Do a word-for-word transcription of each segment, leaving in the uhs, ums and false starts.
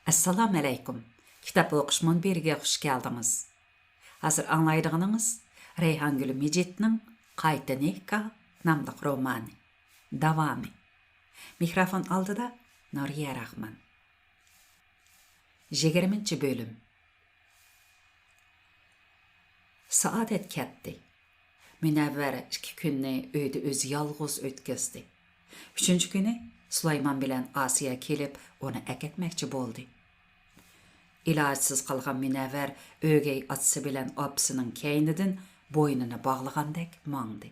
ئەسسالامۇئەلەيكۇم. كىتاب ئوقۇش مۇنبىرىگە خۇش كەلدىڭىز. ھازىر ئاڭلايدىغىنىڭىز رەيھانگۈل مىجىتنىڭ قايتا نىكاھ ناملىق رومانى. داۋامى. مىكروفون ئالدىدا نۇرىيە راخمان. يىگىرمىنچى بۆلۈم. سائادەت كەتتى. مۇنەۋۋەر ئىككى كۈننى ئۆيدە ئۆزى يالغۇز ئۆتكۈزدى. ئۈچىنچى كۈنى سۇلايمان بىلەن ئاسىيە كېلىپ، ئۇنى ئەكەتمەكچى بولدى. ئىلاجسىز قالغان مۇنەۋۋەر ئۆگەي ئاتىسى بىلەن ئاپىسىنىڭ كەينىدىن بوينىنى باغلىغاندەك ماڭدى.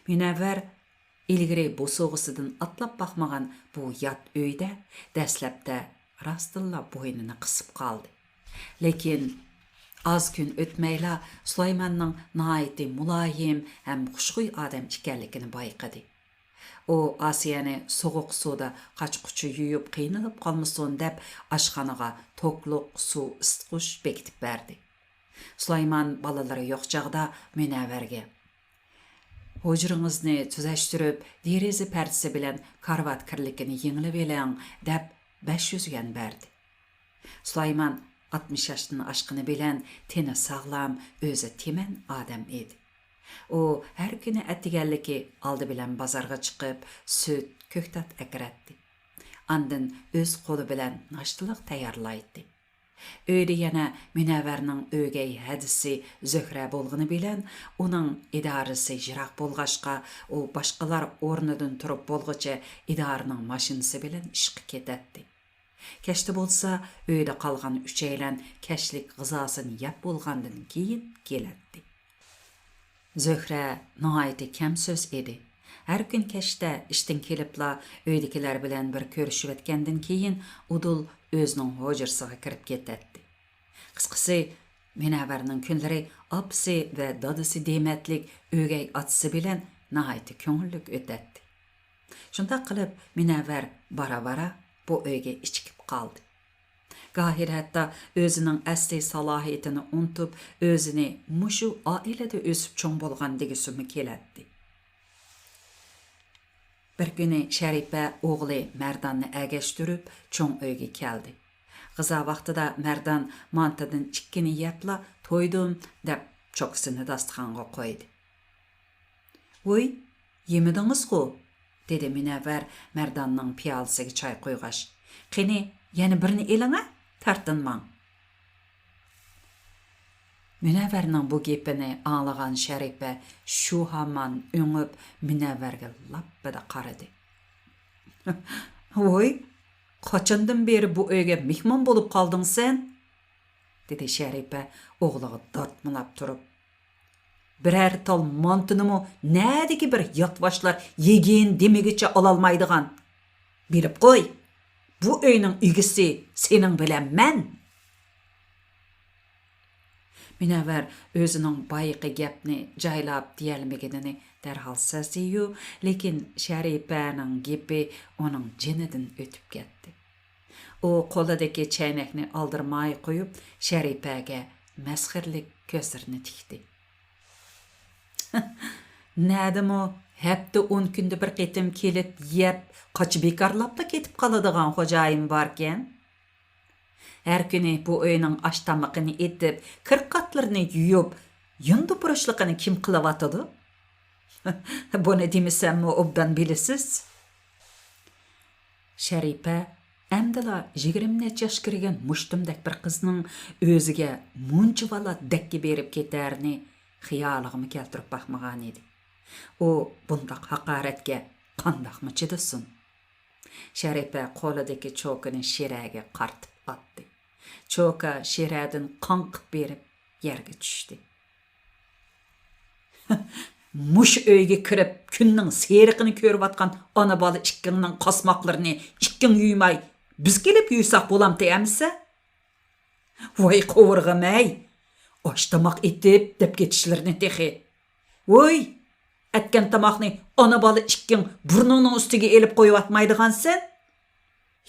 مۇنەۋۋەر ئىلگىرى بوسۇغىسىدىن ئاتلاپ باقمىغان بۇ يات ئۆيدە دەسلەپتە راستتىنلا بوينىنى قىسىپ قالدى. لېكىن ئاز كۈن ئۆتمەيلا سۇلايماننىڭ ناھايىتى مۇلايىم ھەم خۇشخۇي ئادەم ئىكەنلىكىنى بايقىدى. ئۇ ئاسىيەنى سوغۇق سۇدا قاچا-قۇچا يۇيۇپ قىينىلىپ قالمىسۇن دەپ ئاشخانىغا توكلۇق سۇ ئىسسىتقۇچ بېكىتىپ بەردى. سۇلايمان بالىلىرى يوق چاغدا مۇنەۋۋەرگە، «ھۇجرىڭىزنى تۈزەشتۈرۈپ، دېرىزە پەردىسى بىلەن كارىۋات كىرلىكىنى يېڭىلىۋېلىڭ» دەپ، بەش يۈز يۈەن بەردى. سۇلايمان ئاتمىش ياشتىن ئاشقىنى بىلەن تېنى ساغلام، ئۆزى تېمەن ئادەم ئىدى. ئۇ ھەر كۈنى ئەتىگەنلىكى ئالدى بىلەن بازارغا چىقىپ، سۈت، كۆكتات ئەكىرەتتى. ئاندىن ئۆز قولى بىلەن ناشتىلىق تەييارلايتتى. ئۆيدە يەنە مۇنەۋۋەرنىڭ ئۆگەي ھەدىسى زۆھرە بولغىنى بىلەن، ئۇنىڭ ئىدارىسى يىراق بولغاچقا، ئۇ باشقىلار ئورنىدىن تۇرۇپ بولغۇچە ئىدارىنىڭ ماشىنىسى بىلەن ئىشقا كېتەتتى. كەچتە بولسا ئۆيدە قالغان ئۈچەيلەن كەچلىك غىزاسىنى يەپ بولغاندىن كېيىن كېلەتتى. زۆھرە ناھايىتى كەم سۆز ئىدى. ھەر كۈن كەچتە ئىشتىن كېلىپلا ئۆيدىكىلەر بىلەن بىر كۆرۈشۈۋەتكەندىن كېيىن ئۇدۇل ئۆزىنىڭ ھۇجرىسىغا كىرىپ كېتەتتى. قىسقىسى، مۇنەۋۋەرنىڭ كۈنلىرى ئاپىسى ۋە دادىسى دېمەتلىك ئۆگەي ئاتىسى بىلەن ناھايىتى كۆڭۈللۈك ئۆتەتتى. شۇنداق قىلىپ، مۇنەۋۋەر بارا-بارا بۇ ئۆيگە ئىچىكىپ قالدى. گاھىدا ھەتتا ئۆزىنىڭ ئەسلى سالاھىيىتىنى ئۇنتۇپ، ئۆزىنى مۇشۇ ئائىلىدە ئۆسۈپ چوڭ بولغان دېگۈسىمۇ كېلەتتى. بىر كۈنى شەرىپە ئوغلى مەرداننى ئەگەشتۈرۈپ، چوڭ ئۆيگە كەلدى. غىزا ۋاقتىدا مەردان مانتىدىن ئىككىنى يەپلا، «تويدۇم» دەپ، چوكىسىنى داستىخانغا قويدى. «ۋوي، يېمىدىڭىزغۇ؟» دېدى مۇنەۋۋەر مەرداننىڭ پىيالىسىگە چاي قۇيغاچ. «قېنى، يەنە بىرنى ئېلىڭە، تارتىنماڭ.» مۇنەۋۋەرنىڭ بۇ گېپىنى ئاڭلىغان شەرىپە شۇ ھامان ئۆڭۈپ، مۇنەۋۋەرگە لاپپىدە قارىدى. «ۋوي، قاچاندىن بېرى بۇ ئۆيگە مېھمان بولۇپ قالدىڭ سەن؟» دېدى شەرىپە ئوغلىغا دارتمىلاپ تۇرۇپ. «بىرەر تال مانتىنىمۇ نەدىكى بىر ياتۋاشلار يېگىن دېمىگۈچە ئالالمايدىغان. بىلىپ قوي، بۇ ئۆينىڭ ئىگىسى سېنىڭ بىلەن مەن.» مۇنەۋۋەر ئۆزىنىڭ بايىقى گەپنى جايلاپ دېيەلمىگىنىنى دەرھال سەزدى-يۇ، لېكىن شەرىپەنىڭ گېپى ئۇنىڭ جېنىدىن ئۆتۈپ كەتتى. ئۇ قولىدىكى چەينەكنى ئالدىرىماي قويۇپ، شەرىپەگە مەسخىرىلىك كۆزلىرىنى تىكتى. «نەدىمۇ ھەپتە ئون كۈندە بىر قېتىم كېلىپ يەپ، قاچا بىكارلاپلا كېتىپ قالىدىغان خوجايىن باركەن. ھەر كۈنى بۇ ئۆينىڭ ئاش تامىقىنى ئېتىپ، كىر-قاتلىرىنى يۇيۇپ، يۇندۇپۇرۇشلۇقىنى كىم قىلىۋاتىدۇ؟ بۇنى دېمىسەممۇ ئوبدان بىلىسىز.» شەرىپە ئەمدىلا يىگىرمە نەچچە ياشقا كىرگەن مۇشتۇمدەك بىر قىزنىڭ ئۆزىگە مۇنچىۋالا دەككە بېرىپ كېتەرىنى خىيالىغىمۇ كەلتۈرۈپ باقمىغانىدى. ئۇ بۇنداق ھاقارەتكە قانداقمۇ چىدىسۇن؟ شەرىپە قولىدىكى چوكىنى شىرەگە قارىتىپ ئاتتى. چوكا شىرەدىن قاڭقىپ بېرىپ يەرگە چۈشتى. مۇشۇ ئۆيگە كىرىپ، كۈننىڭ سېرىقىنى كۆرۈۋاتقان ئانا-بالا ئىككىڭنىڭ قاسماقلىرىنى ئىككىڭ يۇيماي، بىز كېلىپ يۇيساق بولامتى ئەمىسە؟ ۋاي قوۋۇرغىم-ئەي! ئاش-تاماق ئېتىپ دەپ كېتىشلىرىنى تېخى. ۋوي! ئەتكەن تاماقنى ئانا-بالا ئىككىڭ بۇرنۇڭنىڭ ئۈستىگە ئېلىپ قويۇۋاتمايدىغانسەن؟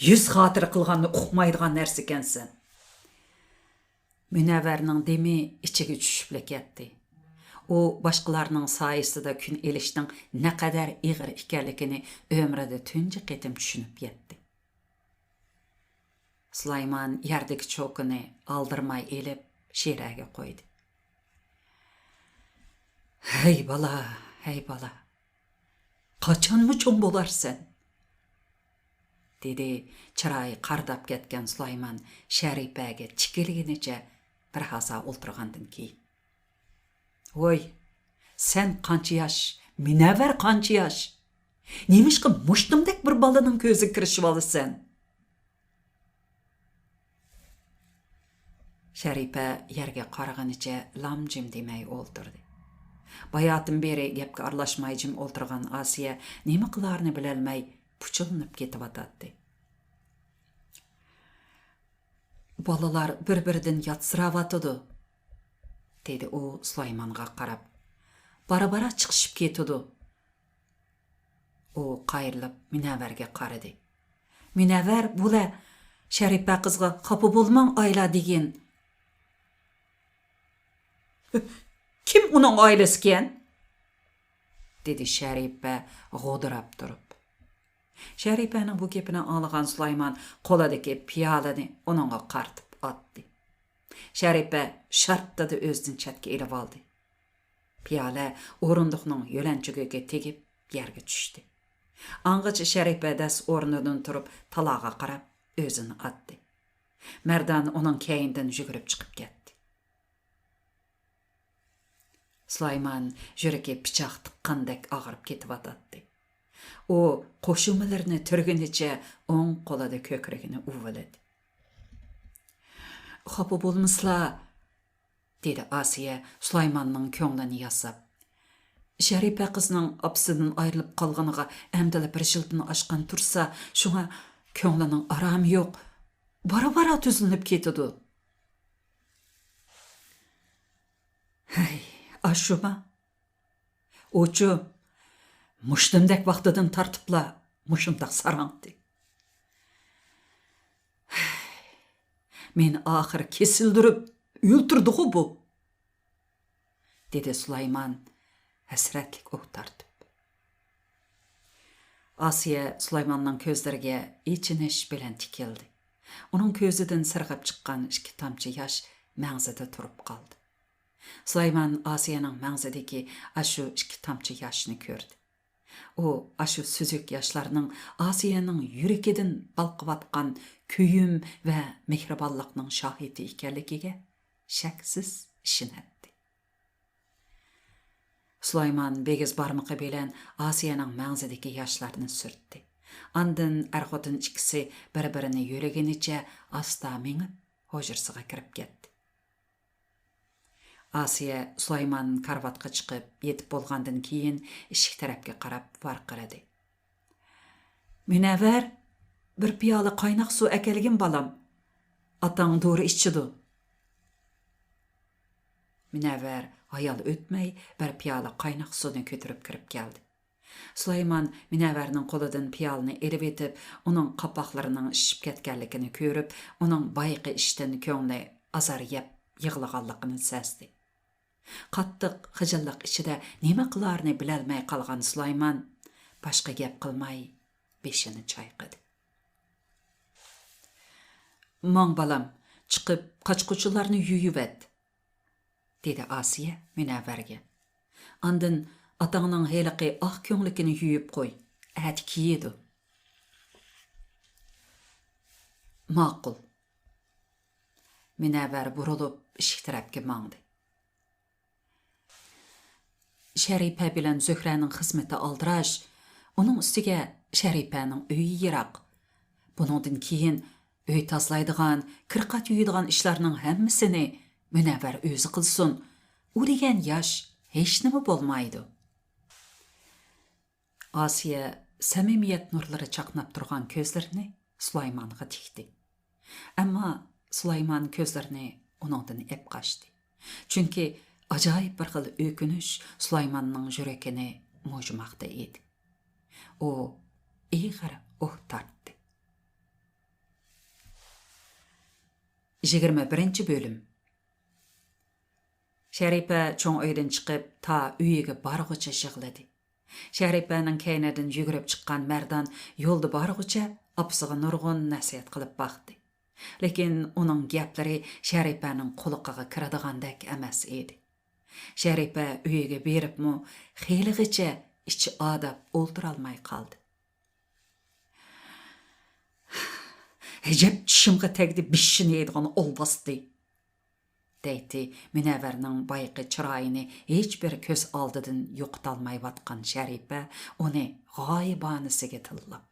يۈز خاتىرە قىلغاننى ئۇقمايدىغان نەرسىكەنسەن. مۇنەۋۋەرنىڭ دېمى ئىچىگە چۈشۈپلا كەتتى. ئۇ باشقىلارنىڭ سايىسىدا كۈن ئېلىشنىڭ نەقەدەر ئېغىر ئىكەنلىكىنى ئۆمرىدە تۇنجى قېتىم چۈشىنىپ يەتتى. سۇلايمان يەردىكى چوكىنى ئالدىرىماي ئېلىپ، شىرەگە قويدى. «ھەي بالا، ھەي بالا، قاچانمۇ چوڭ بولارسەن؟» دېدى چىرايى قارىداپ كەتكەن سۇلايمان شەرىپەگە تىكىلگىنىچە بىر ھازا ئولتۇرغاندىن كېيىن. «ۋوي، سەن قانچە ياش، مۇنەۋۋەر قانچە ياش؟ نېمىشقا مۇشتۇمدەك بىر بالىنىڭ كۆزىگە كىرىشىۋالىسەن؟» شەرىپە يەرگە قارىغىنىچە لام-جىم دېمەي ئولتۇردى. باياتىن بېرى گەپكە ئارىلاشماي جىم ئولتۇرغان ئاسىيە نېمە قىلارىنى بىلەلمەي پۇچۇللىنىپ كېتىۋاتاتتى. «بالىلار بىر-بىرىدىن ياتسىراۋاتىدۇ»، دېدى ئۇ سۇلايمانغا قاراپ. «بارا-بارا چىقىشىپ كېتىدۇ.» ئۇ قايرىلىپ مۇنەۋۋەرگە قارىدى. «مۇنەۋۋەر، بۇلە، شەرىپە قىزغا خاپا بولماڭ ئايلا دېگىن.» «كىم ئۇنىڭ ئائىلىسىكەن؟» دېدى شەرىپە غودىراپ تۇرۇپ. شەرىپەنىڭ بۇ گېپىنى ئاڭلىغان سۇلايمان قولىدىكى پىيالىنى ئۇنىڭغا قارىتىپ ئاتتى. شەرىپە شارتتىدە ئۆزىدىن چەتكە ئېلىۋالدى. پىيالە ئورۇندۇقنىڭ يۆلەنچۈكىگە تېگىپ يەرگە چۈشتى. ئاڭغىچە شەرىپە دەس ئورنىدىن تۇرۇپ تالاغا قاراپ ئۆزىنى ئاتتى. مەردان ئۇنىڭ كەينىدىن يۈگۈرۈپ چىقىپ كەتتى. سۇلايمان يۈرىكى پىچاق تىققاندەك ئاغرىپ كېتىۋاتاتتى. ئۇ قوشۇمىلىرىنى تۈرگىنىچە ئوڭ قولىدا كۆكرىكىنى ئۇۋىلىدى. «خاپا بولمىسىلا»، دېدى ئاسىيە سۇلايماننىڭ كۆڭلىنى ياساپ. «شەرىپە قىزنىڭ ئاپىسىدىن ئايرىلىپ قالغىنىغا ئەمدىلا بىر يىلدىن ئاشقان تۇرسا، شۇڭا كۆڭلىنىڭ ئارامى يوق. بارا-بارا تۈزلىنىپ كېتىدۇ.» ھەي، ئاشۇما؟ ئۇچۇ، مۇشتۇمدەك ۋاقتىدىن تارتىپلا مۇشۇنداق ساراڭتى. مېنى ئاخىر كېسىلدۈرۈپ ئۆلتۈردىغۇ بۇ، دېدى سۇلايمان ھەسرەتلىك ئۇھ تارتىپ. ئاسىيە سۇلايماننىڭ كۆزلىرىگە ئېچىنىش بىلەن تىكىلدى. ئۇنىڭ كۆزىدىن سىرغىپ چىققان ئىككى تامچە ياش مەڭزىدە تۇرۇپ قالدى. سۇلايمان ئاسىيەنىڭ مەڭزىدىكى ئاشۇ ئىككى تامچە ياشنى كۆردى. ئۇ ئاشۇ سۈزۈك ياشلارنىڭ ئاسىيەنىڭ يۈرىكىدىن بالقىۋاتقان كۆيۈم ۋە مېھرىبانلىقنىڭ شاھىتى ئىكەنلىكىگە شەكسىز ئىشىنەتتى. سۇلايمان بىگىز بارمىقى بىلەن ئاسىيەنىڭ مەڭزىدىكى ياشلارنى سۈرتتى. ئاندىن ئەر-خوتۇن ئىككىسى بىر-بىرىنى يۆلىگىنىچە ئاستا مېڭىپ، ھۇجرىسىغا كىرىپ كەتتى. ئاسىيە سۇلايمان كارىۋاتقا چىقىپ يېتىپ بولغاندىن كېيىن، ئىشىك تەرەپكە قاراپ ۋارقىرىدى. مۇنەۋۋەر، بىر پىيالە قايناق سۇ ئەكەلگىن، بالام. ئاتاڭ دورا ئىچىدۇ. مۇنەۋۋەر ھايال ئۆتمەي بىر پىيالە قايناق سۇنى كۆتۈرۈپ كىرىپ كەلدى. سۇلايمان مۇنەۋۋەرنىڭ قولىدىن پىيالىنى ئېلىۋېتىپ، ئۇنىڭ قاپاقلىرىنىڭ شىشىپ كەتكەنلىكىنى كۆرۈپ، ئۇنىڭ بايىقى ئىشتىن كۆڭلى ئازار يەپ يىغلىغانلىقىنى سەزدى. قاتتىق خىجىللىق ئىچىدە نېمە قىلارىنى بىلەلمەي قالغان سۇلايمان باشقا گەپ قىلماي بېشىنى چايقىدى. ماڭ، بالام، چىقىپ قاچا-قۇچىلارنى يۇيۇۋەت، دېدى ئاسىيە مۇنەۋۋەرگە. ئاندىن ئاتاڭنىڭ ھېلىقى ئاق كۆڭلىكىنى يۇيۇپ قوي، ئەتە كىيىدۇ. ماقۇل. مۇنەۋۋەر بۇرۇلۇپ ئىشىك تەرەپكە ماڭدى. شەرىپە بىلەن زۆھرەنىڭ خىزمىتى ئالدىراش، ئۇنىڭ ئۈستىگە شەرىپەنىڭ ئۆيى يىراق. بۇنىڭدىن كېيىن ئۆي تازىلايدىغان، كىر-قات يۇيىدىغان ئىشلارنىڭ ھەممىسىنى مۇنەۋۋەر ئۆزى قىلسۇن، ئۇ دېگەن ياش ھېچنېمە بولمايدۇ. ئاسىيە سەمىمىيەت نۇرلىرى چاقناپ تۇرغان كۆزلىرىنى سۇلايمانغا تىكتى. ئەمما سۇلايمان كۆزلىرىنى ئۇنىڭدىن ئېپ قاچتى. چۈنكى ئاجايىپ بىر خىل ئۆكۈنۈش سۇلايماننىڭ يۈرىكىنى مۇجۇماقتا ئىدى. ئۇ ئېغىر ئۇھ تارتتى. يىگىرمە بىرىنچى بۆلۈم. شەرىپە چوڭ ئۆيدىن چىقىپ، تا ئۆيىگە بارغۇچە يىغلىدى. شەرىپەنىڭ كەينىدىن يۈگۈرۈپ چىققان مەردان يولدا بارغۇچە ئاپىسىغا نۇرغۇن نەسىھەت قىلىپ باقتى. لېكىن ئۇنىڭ گەپلىرى شەرىپەنىڭ قۇلىقىغا كىرىدىغاندەك ئەمەس ئىدى. شەرىپە ئۆيىگە بېرىپمۇ خېلىغىچە ئىچى ئاداپ ئولتۇرالماي قالدى. «ئەجەب چىشىمغا تەگدى، بېشىنى يەيدىغان ئالۋاستى!» دەيتتى مۇنەۋۋەرنىڭ بايىقى چىرايىنى ھېچبىر كۆز ئالدىدىن يوقىتالمايۋاتقان شەرىپە ئۇنى غايىبانىسىگە تىللاپ.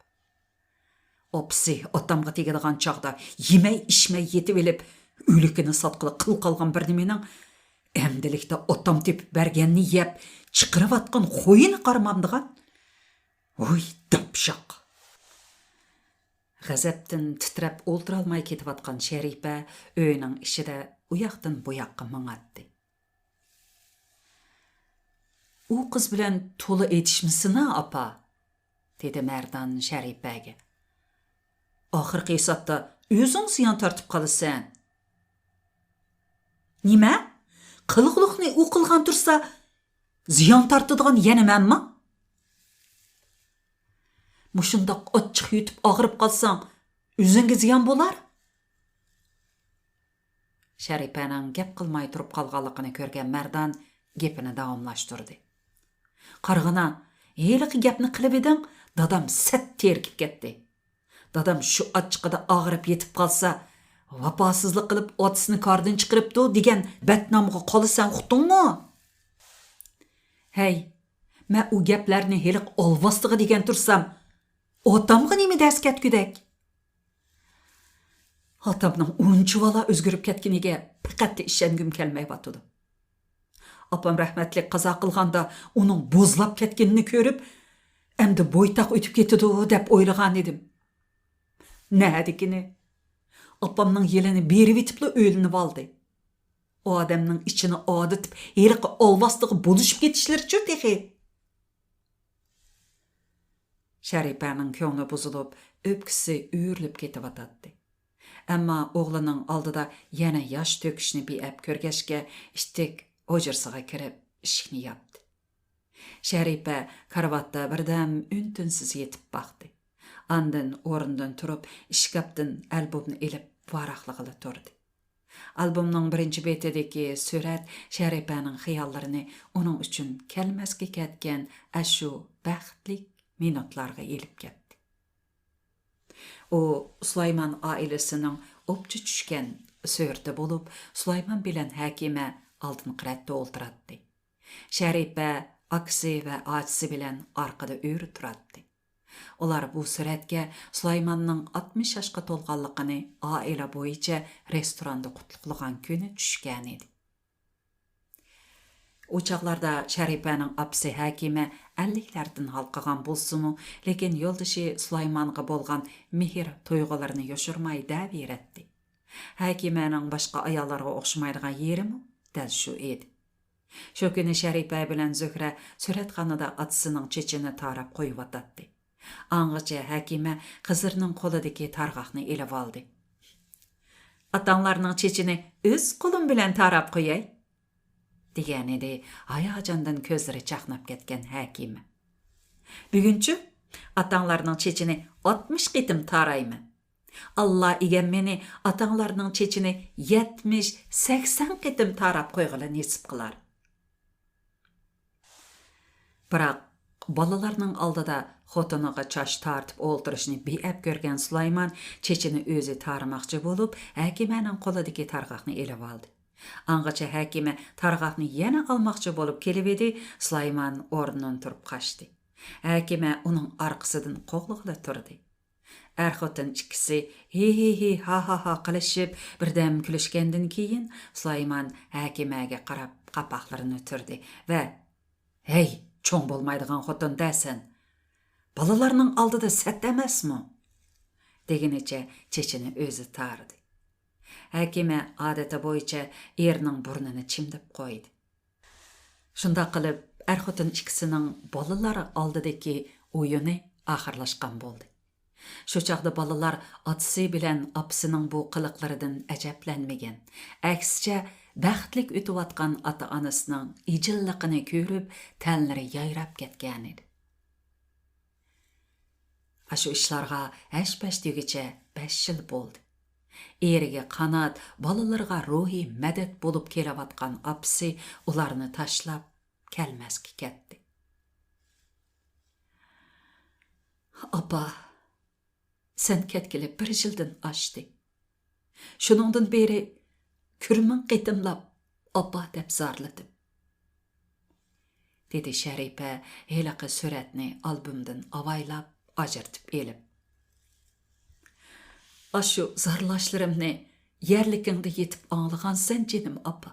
«ئاپىسى ئاتامغا تېگىدىغان چاغدا يېمەي ئىچمەي يېتىۋېلىپ، ئۆلۈكىنى ساتقىلى قىل قالغان بىر نېمىنىڭ، ئەمدىلىكتە ئاتام تېپىپ بەرگەننى يەپ چىقىرىۋاتقان خويىنى قارىمامدىغان؟ ۋۇي، داپشاق!» غەزەپتىن تىترەپ ئولتۇرالماي كېتىۋاتقان شەرىپە ئۆينىڭ ئىچىدە ئۇياقتىن بۇياققا ماڭاتتى. «ئۇ قىز بىلەن تولا ئېتىشمىسىنا، ئاپا؟» دېدى مەردان شەرىپەگە. «ئاخىرقى ھېسابتا ئۆزۈڭ زىيان تارتىپ قالىسەن.» «نېمە؟ قىلغۇلۇقنى ئۇ قىلغان تۇرسا، زىيان تارتىدىغان يەنە مەنما؟ مۇشۇنداق ئاچچىق يۇتۇپ ئاغرىپ قالساڭ، ئۆزۈڭگە زىيان بولار.» شەرىپەنىڭ گەپ قىلماي تۇرۇپ قالغانلىقىنى كۆرگەن مەردان گېپىنى داۋاملاشتۇردى. «قارىغىنا، ھېلىقى گەپنى قىلىۋىدىڭ، دادام سەت تېرىكىپ كەتتى. دادام شۇ ئاچچىقىدا ئاغرىپ يېتىپ قالسا، ۋاپاسىزلىق قىلىپ ئاتىسىنى كاردىن چىقىرىپتۇ دېگەن بەتنامغا قالىسەن، ئۇقتۇڭمۇ؟» «ھەي، مەن ئۇ گەپلەرنى ھېلىقى ئالۋاستىغا دېگەن تۇرسام، ئاتامغا نېمە دەرس كەتكۈدەك؟» «ئاتامنىڭ ئۇنچىۋالا ئۆزگىرىپ كەتكىنىگە پەقەتلا ئىشەنگۈم كەلمەيۋاتىدۇ. ئاپام رەھمەتلىك قازا قىلغاندا ئۇنىڭ بوزلاپ كەتكىنىنى كۆرۈپ، ئەمدى بويتاق ئۆتۈپ كېتىدۇ دەپ ئويلىغانىدىم. نەدىكىنى، ئاپامنىڭ يېلىنى بېرىۋېتىپلا ئۆيلىنىۋالدى. ئۇ ئادەمنىڭ ئىچىنى ئادىتىپ، ھېلىقى ئالۋاستىغا بولۇشۇپ كېتىشلىرىچۇ تېخى؟» شەرىپەنىڭ كۆڭلى بۇزۇلۇپ، ئۆپكىسى ئۆرۈلۈپ كېتىۋاتاتتى. ئەمما ئوغلىنىڭ ئالدىدا يەنە ياش تۆكۈشنى بىئەپ كۆرگەچكە، ئىتتىك ھۇجرىسىغا كىرىپ، ئىشىكنى ياپتى. شەرىپە كارىۋاتتا بىردەم ئۈن-تىنسىز يېتىپ باقتى. ئاندىن ئورنىدىن تۇرۇپ، ئىشكاپتىن ئالبومنى ئېلىپ، ۋاراقلىغىلى تۇردى. ئالبومنىڭ بىرىنچى بېتىدىكى سۈرەت شەرىپەنىڭ خىياللىرىنى ئۇنىڭ ئۈچۈن كەلمەسكە كەتكەن ئەشۇ بەختلىك مىنۇتلارغا ئېلىپ كەتتى. ئۇ سۇلايمان ئائىلىسىنىڭ ئوپچە چۈشكەن سۈرىتى بولۇپ، سۇلايمان بىلەن ھەكىمە ئالدىنقى رەتتە ئولتۇراتتى. شەرىپە ئاكىسى ۋە ئاچىسى بىلەن ئارقىدا ئۆرە تۇراتتى. ئۇلار بۇ سۈرەتكە سۇلايماننىڭ ئاتمىش ياشقا تولغانلىقىنى ئائىلە بويىچە رېستوراندا قۇتلۇقلىغان كۈنى چۈشكەنىدى. ئۇ چاغلاردا شەرىپەنىڭ ئاپىسى ھەكىمە ئەللىكلەردىن ھالقىغان بولسىمۇ، لېكىن يولدىشى سۇلايمانغا بولغان مېھىر تۇيغۇلىرىنى يوشۇرماي دەۋېرەتتى. ھەكىمەنىڭ باشقا ئاياللارغا ئوخشىمايدىغان يېرىمۇ دەل شۇ ئىدى. شۇ كۈنى شەرىپە بىلەن زۆھرە سۈرەتخانىدا ئاتىسىنىڭ چېچىنى تاراپ قويۇۋاتاتتى. ئاڭغىچە ھەكىمە خىزىرنىڭ قولىدىكى تارغاقنى ئېلىۋالدى. «ئاتاڭلارنىڭ چېچىنى ئۆز قولۇم بىلەن تاراپ قوياي» دېگەنىدى ھاياجاندىن كۆزلىرى چاقناپ كەتكەن ھەكىمە. «بۈگۈنچۇ ئاتاڭلارنىڭ چېچىنى ئاتمىش قېتىم تارايمەن. ئاللا ئىگەم مېنى ئاتاڭلارنىڭ چېچىنى يەتمىش، سەكسەن قېتىم تاراپ قويغىلى نېسىپ قىلار.» بىراق، بالىلارنىڭ ئالدىدا خوتۇنىغا چاچ تارتىپ ئولتۇرۇشنى بىئەپ كۆرگەن سۇلايمان چېچىنى ئۆزى تارىماقچى بولۇپ، ھەكىمەنىڭ قولىدىكى تارغاقنى ئېلىۋالدى. ئاڭغىچە ھەكىمە تارغاقنى يەنە ئالماقچى بولۇپ كېلىۋىدى، سۇلايمان ئورنىدىن تۇرۇپ قاچتى. ھەكىمە ئۇنىڭ ئارقىسىدىن قوغلىغىلى تۇردى. ئەر-خوتۇن ئىككىسى ھى-ھى-ھى، ھا-ھا-ھا قىلىشىپ، بىردەم كۈلۈشكەندىن كېيىن، سۇلايمان ھەكىمەگە قاراپ قاپاقلىرىنى تۈردى ۋە «ھەي، چوڭ بولمايدىغان خوتۇن-دە سەن! بالىلارنىڭ ئالدىدا سەت ئەمەسمۇ؟» دېگىنىچە چېچىنى ئۆزى تارىدى. ھەكىمە ئادىتى بويىچە ئېرىنىڭ بۇرنىنى چىمدىپ قويدى. شۇنداق قىلىپ، ئەر-خوتۇن ئىككىسىنىڭ بالىلار ئالدىدىكى ئويۇنى ئاخىرلاشقان بولدى. شۇ چاغدا بالىلار ئاتىسى بىلەن ئاپىسىنىڭ بۇ قىلىقلىرىدىن ئەجەبلەنمىگەن، ئەكسىچە، بەختلىك ئۆتۈۋاتقان ئاتا-ئانىسىنىڭ ئىجىللىقىنى كۆرۈپ، تەنلىرى يايراپ كەتكەنىدى. ئاشۇ ئىشلارغا ھەش-پەش دېگۈچە بەش يىل بولدى. ئېرىگە قانات، بالىلىرىغا روھىي مەدەت بولۇپ كېلىۋاتقان ئاپىسى ئۇلارنى تاشلاپ كەلمەسكە كەتتى. «ئاپا، سەن كەتكىلى بىر يىلدىن ئاشتى. شۇنىڭدىن بېرى كۈرمىڭ قېتىملاپ ئاپا دەپ زارلىدىم»، دېدى شەرىپە ھېلىقى سۈرەتنى ئالبومدىن ئاۋايلاپ ئاجرىتىپ ئېلىپ. «ئاشۇ زارلاشلىرىمنى يەرلىكىڭدە يېتىپ ئاڭلىغانسەن، جېنىم ئاپا.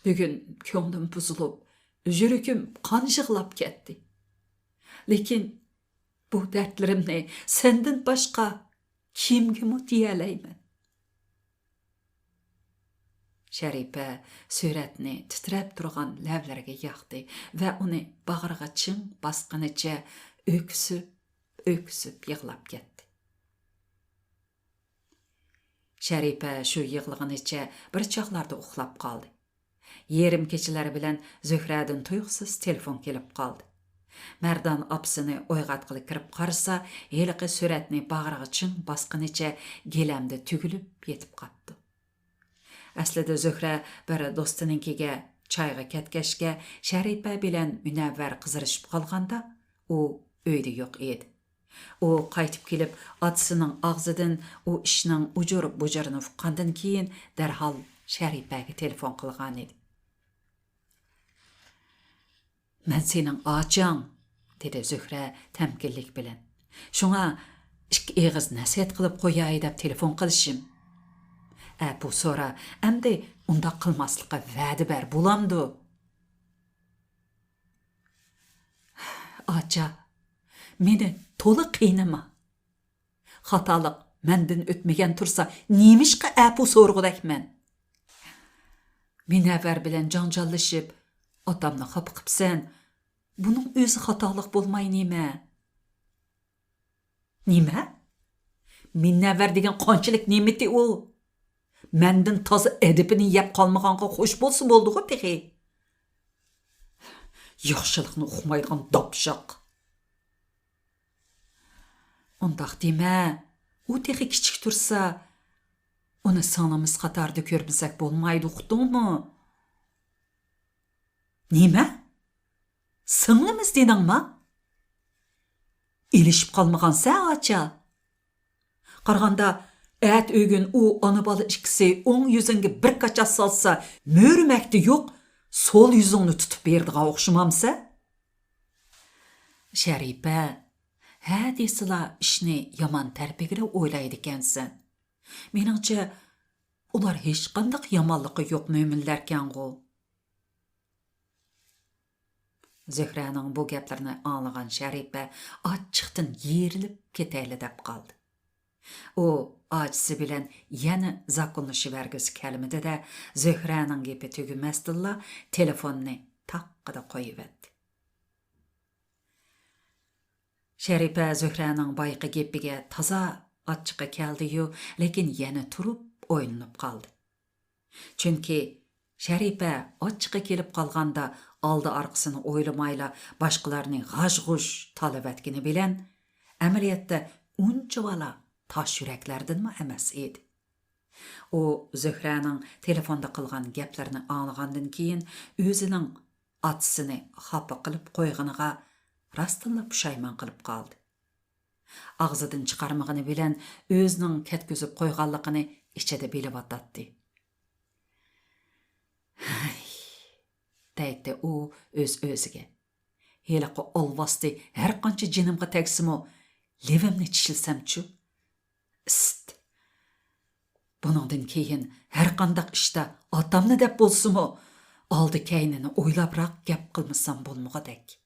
بۈگۈن كۆڭلۈم بۇزۇلۇپ، يۈرىكىم قان يىغلاپ كەتتى. لېكىن بۇ دەردلىرىمنى سەندىن باشقا كىمگىمۇ دېيەلەيمەن؟» شەرىپە سۈرەتنى تىترەپ تۇرغان لەۋلىرىگە ياقتى ۋە ئۇنى باغرىغا چىڭ باسقىنىچە ئۆكسۈپ، ئۆكسۈپ يىغلاپ كەتتى. شەرىپە شۇ يىغلىغىنىچە بىر چاغلاردا ئۇخلاپ قالدى. يېرىم كېچىلەر بىلەن زۆھرەدىن تۇيۇقسىز تېلېفون كېلىپ قالدى. مەردان ئاپىسىنى ئويغاتقىلى كىرىپ قارىسا، ھېلىقى سۈرەتنى باغرىغا چىڭ باسقىنىچە گىلەمدە تۈگۈلۈپ يېتىپ قاپتۇ. ئەسلىدە زۆھرە بىر دوستىنىڭكىگە چايغا كەتكەچكە، شەرىپە بىلەن مۇنەۋۋەر قىزىرىشىپ قالغاندا، ئۇ ئۆيدە يوق ئىدى. ئۇ قايتىپ كېلىپ، ئاتىسىنىڭ ئاغزىدىن ئۇ ئىشنىڭ ئۇجۇر-بۇجۇرىنى ئۇققاندىن كېيىن، دەرھال شەرىپەگە تېلېفون قىلغانىدى. «مەن سېنىڭ ئاچاڭ»، دېدى زۆھرە تەمكىنلىك بىلەن. «شۇڭا ئىككى ئېغىز نەسىھەت قىلىپ قوياي دەپ تېلېفون قىلىشىم. ئەپۇ سورا، ئەمدى ئۇنداق قىلماسلىققا ۋەدە بەر، بولامدۇ؟» «ئاچا، مېنى تولا قىينىما. خاتالىق مەندىن ئۆتمىگەن تۇرسا، نېمىشقا ئەپۇ سورىغۇدەكمەن؟ مۇنەۋۋەر بىلەن جاڭجاللىشىپ، ئاتامنى خاپا قىپسەن. بۇنىڭ ئۆزى خاتالىق بولماي نېمە؟» «نېمە؟ مۇنەۋۋەر دېگەن قانچىلىك نېمىتى ئۇ؟ مەندىن تازا ئەدىپىنى يەپ قالمىغانغا خوش بولسا بولدىغۇ تېخى. ياخشىلىقنى ئۇقمايدىغان داپشاق.» «ئۇنداق دېمە، ئۇ تېخى كىچىك تۇرسا، ئۇنى سىڭلىمىز قاتارىدا كۆرمىسەك بولمايدۇ، ئۇقتۇڭمۇ؟» «نېمە؟ سىڭلىمىز دېدىڭما؟ ئېلىشىپ قالمىغانسەن، ئاچا؟ قارىغاندا، ئەتە ئۆگۈن ئۇ ئانا-بالا ئىككىسى ئوڭ يۈزۈڭگە بىر كاچات سالسا، مۈرىمەكتە يوق، سول يۈزۈڭنى تۇتۇپ بېرىدىغان ئوخشىمامسەن؟» «شەرىپە، ھە دېسىلا ئىشنى يامان تەرىپىگىلا ئويلايدىكەنسەن. مېنىڭچە، ئۇلار ھېچقانداق يامانلىقى يوق مۆمىنلەركەنغۇ.» زۆھرەنىڭ بۇ گەپلىرىنى ئاڭلىغان شەرىپە ئاچچىقتىن يېرىلىپ كېتەيلى دەپ قالدى. ئۇ ئاچىسى بىلەن يەنە زاكونلىشىۋەرگۈسى كەلمىدى-دە، زۆھرەنىڭ گېپى تۈگىمەستىنلا تېلېفوننى تاققىدە قويۇۋەتتى. شەرىپە زۆھرەنىڭ بايىقى گېپىگە تازا ئاچچىقى كەلدى-يۇ، لېكىن يەنە تۇرۇپ ئويلىنىپ قالدى. چۈنكى شەرىپە ئاچچىقى كېلىپ قالغاندا، ئالدى-ئارقىسىنى ئويلىمايلا باشقىلارنى غاژ-غۇژ تالىۋەتكىنى بىلەن، ئەمەلىيەتتە ئۇنچىۋالا تاش يۈرەكلەردىنمۇ ئەمەس ئىدى. ئۇ زۆھرەنىڭ تېلېفوندا قىلغان گەپلىرىنى ئاڭلىغاندىن كېيىن، ئۆزىنىڭ ئاتىسىنى خاپا قىلىپ قويغىنىغا راستتىنلا پۇشايمان قىلىپ قالدى. ئاغزىدىن چىقارمىغىنى بىلەن ئۆزىنىڭ كەتكۈزۈپ قويغانلىقىنى ئىچىدە بىلىۋاتاتتى. «ھەي!» دەيتتى ئۇ ئۆز-ئۆزىگە. «ھېلىقى ئالۋاستى ھەرقانچە جېنىمغا تەگسىمۇ، لېۋىمنى چىشلىسەمچۇ؟ ئىست! بۇنىڭدىن كېيىن ھەرقانداق ئىشتا ئاتامنى دەپ بولسىمۇ، ئالدى-كەينىنى ئويلاپراق گەپ قىلمىسام بولمىغۇدەك.»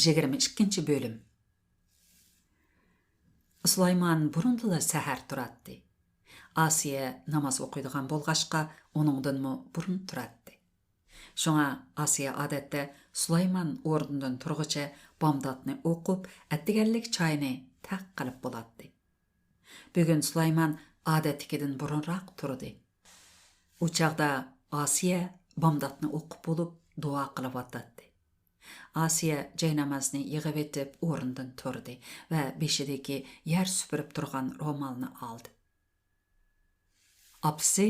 يىگىرمە ئىككىنچى بۆلۈم. سۇلايمان بۇرۇندىلا سەھەر تۇراتتى. ئاسىيە ناماز ئوقۇيدىغان بولغاچقا، ئۇنىڭدىنمۇ بۇرۇن تۇراتتى. شۇڭا ئاسىيە ئادەتتە سۇلايمان ئورنىدىن تۇرغۇچە بامداتنى ئوقۇپ، ئەتىگەنلىك چاينى تەق قىلىپ بولاتتى. بۈگۈن سۇلايمان ئادەتتىكىدىن بۇرۇنراق تۇردى. ئۇ چاغدا ئاسىيە بامداتنى ئوقۇپ بولۇپ دۇئا قىلىۋاتاتتى. ئاسىيە جاينامازنى يىغىۋېتىپ ئورنىدىن تۇردى ۋە بېشىدىكى يەر سۈپۈرۈپ تۇرغان رومالنى ئالدى. «ئاپىسى؟»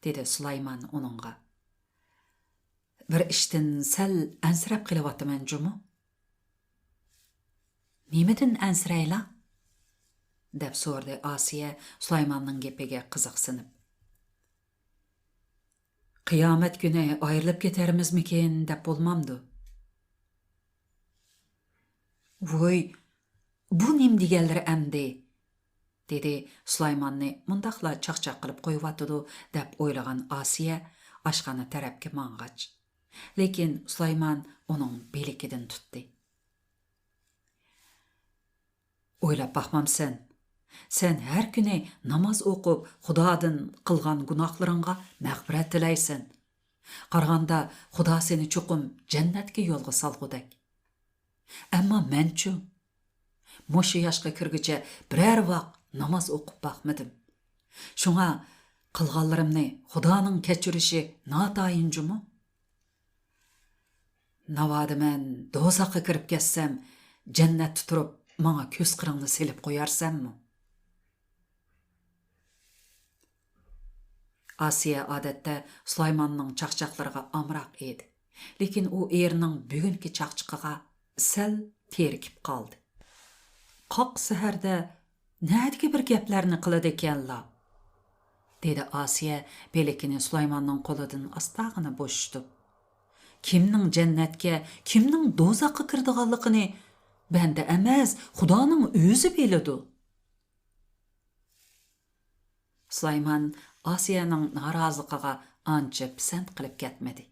دېدى سۇلايمان ئۇنىڭغا. «بىر ئىشتىن سەل ئەنسىرەپ قېلىۋاتىمەن جۇمۇ.» «نېمىدىن ئەنسىرەيلا؟» دەپ سورىدى ئاسىيە سۇلايماننىڭ گېپىگە قىزىقسىنىپ. «قىيامەت كۈنى ئايرىلىپ كېتەرمىزمىكىن دەپ بولمامدۇ؟» «ۋوي، بۇ نېمە دېگەنلىرى ئەمدى؟» دېدى سۇلايماننى مۇنداقلا چاقچاق قىلىپ قويۇۋاتىدۇ دەپ ئويلىغان ئاسىيە ئاشخانا تەرەپكە ماڭغاچ. لېكىن سۇلايمان ئۇنىڭ بىلىكىدىن تۇتتى. «ئويلاپ باقمامسەن؟ سەن ھەر كۈنى ناماز ئوقۇپ، خۇدادىن قىلغان گۇناھلىرىڭغا مەغپىرەت تىلەيسەن. قارىغاندا خۇدا سېنى چوقۇم جەننەتكە يولغا سالغۇدەك. ئەمما مەنچۇ؟ مۇشۇ ياشقا كىرگۈچە بىرەر ۋاق ناماز ئوقۇپ باقمىدىم. شۇڭا قىلغانلىرىمنى خۇدانىڭ كەچۈرۈشى ناتايىن جۇمۇ؟ ناۋادا مەن دوزاخقا كىرىپ كەتسەم، جەننەتتە تۇرۇپ ماڭا كۆز قىرىڭنى سېلىپ قويارسەنمۇ؟» ئاسىيە ئادەتتە سۇلايماننىڭ چاقچاقلىرىغا ئامراق ئىدى. لېكىن ئۇ ئېرىنىڭ بۈگۈنكى چاقچىقىغا سەل تېرىكىپ قالدى. «قاق سەھەردە نەدىكى بىر گەپلەرنى قىلىدىكەنلا؟» دېدى ئاسىيە بىلىكىنى سۇلايماننىڭ قولىدىن ئاستاغىنا بوشىتىپ. «كىمنىڭ جەننەتكە، كىمنىڭ دوزاخقا كىرىدىغانلىقىنى بەندە ئەمەس، خۇدانىڭ ئۆزى بىلىدۇ.» سۇلايمان ئاسىيەنىڭ نارازىلىقىغا ئانچە پىسەنت قىلىپ كەتمىدى.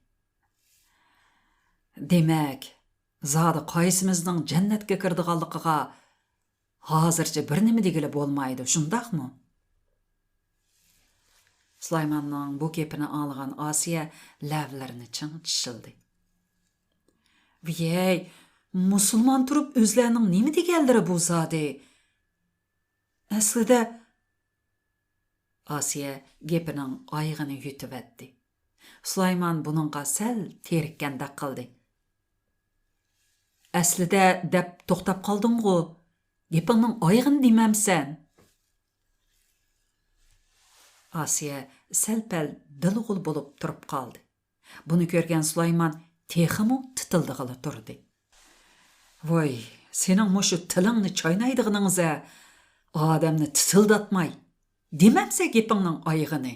«دېمەك، زادى قايسىمىزنىڭ جەننەتكە كىرىدىغانلىقىغا ھازىرچە بىر نېمە دېگىلى بولمايدۇ، شۇنداقمۇ؟» سۇلايماننىڭ بۇ گېپىنى ئاڭلىغان ئاسىيە لەۋلىرىنى چىڭ چىشلىدى. «ۋىيەي، مۇسۇلمان تۇرۇپ ئۆزلەرنىڭ نېمە دېگەنلىرى بۇ زادى؟ ئەسلىدە...» ئاسىيە گېپىنىڭ ئايىغىنى يۇتۇۋەتتى. سۇلايمان بۇنىڭغا سەل تېرىككەندەك قىلدى. «ئەسلىدە دەپ توختاپ قالدىڭغۇ؟ گېپىڭنىڭ ئايىغىنى دېمەمسەن؟» ئاسىيە سەل-پەل دىلغۇل بولۇپ تۇرۇپ قالدى. بۇنى كۆرگەن سۇلايمان تېخىمۇ تىتىلدىغىلى تۇردى. «ۋاي، سېنىڭ مۇشۇ تىلىڭنى چاينايدىغىنىڭىز-ە! ئادەمنى تىتىلداتماي، دېمەمسە گېپىڭنىڭ ئايىغىنى!»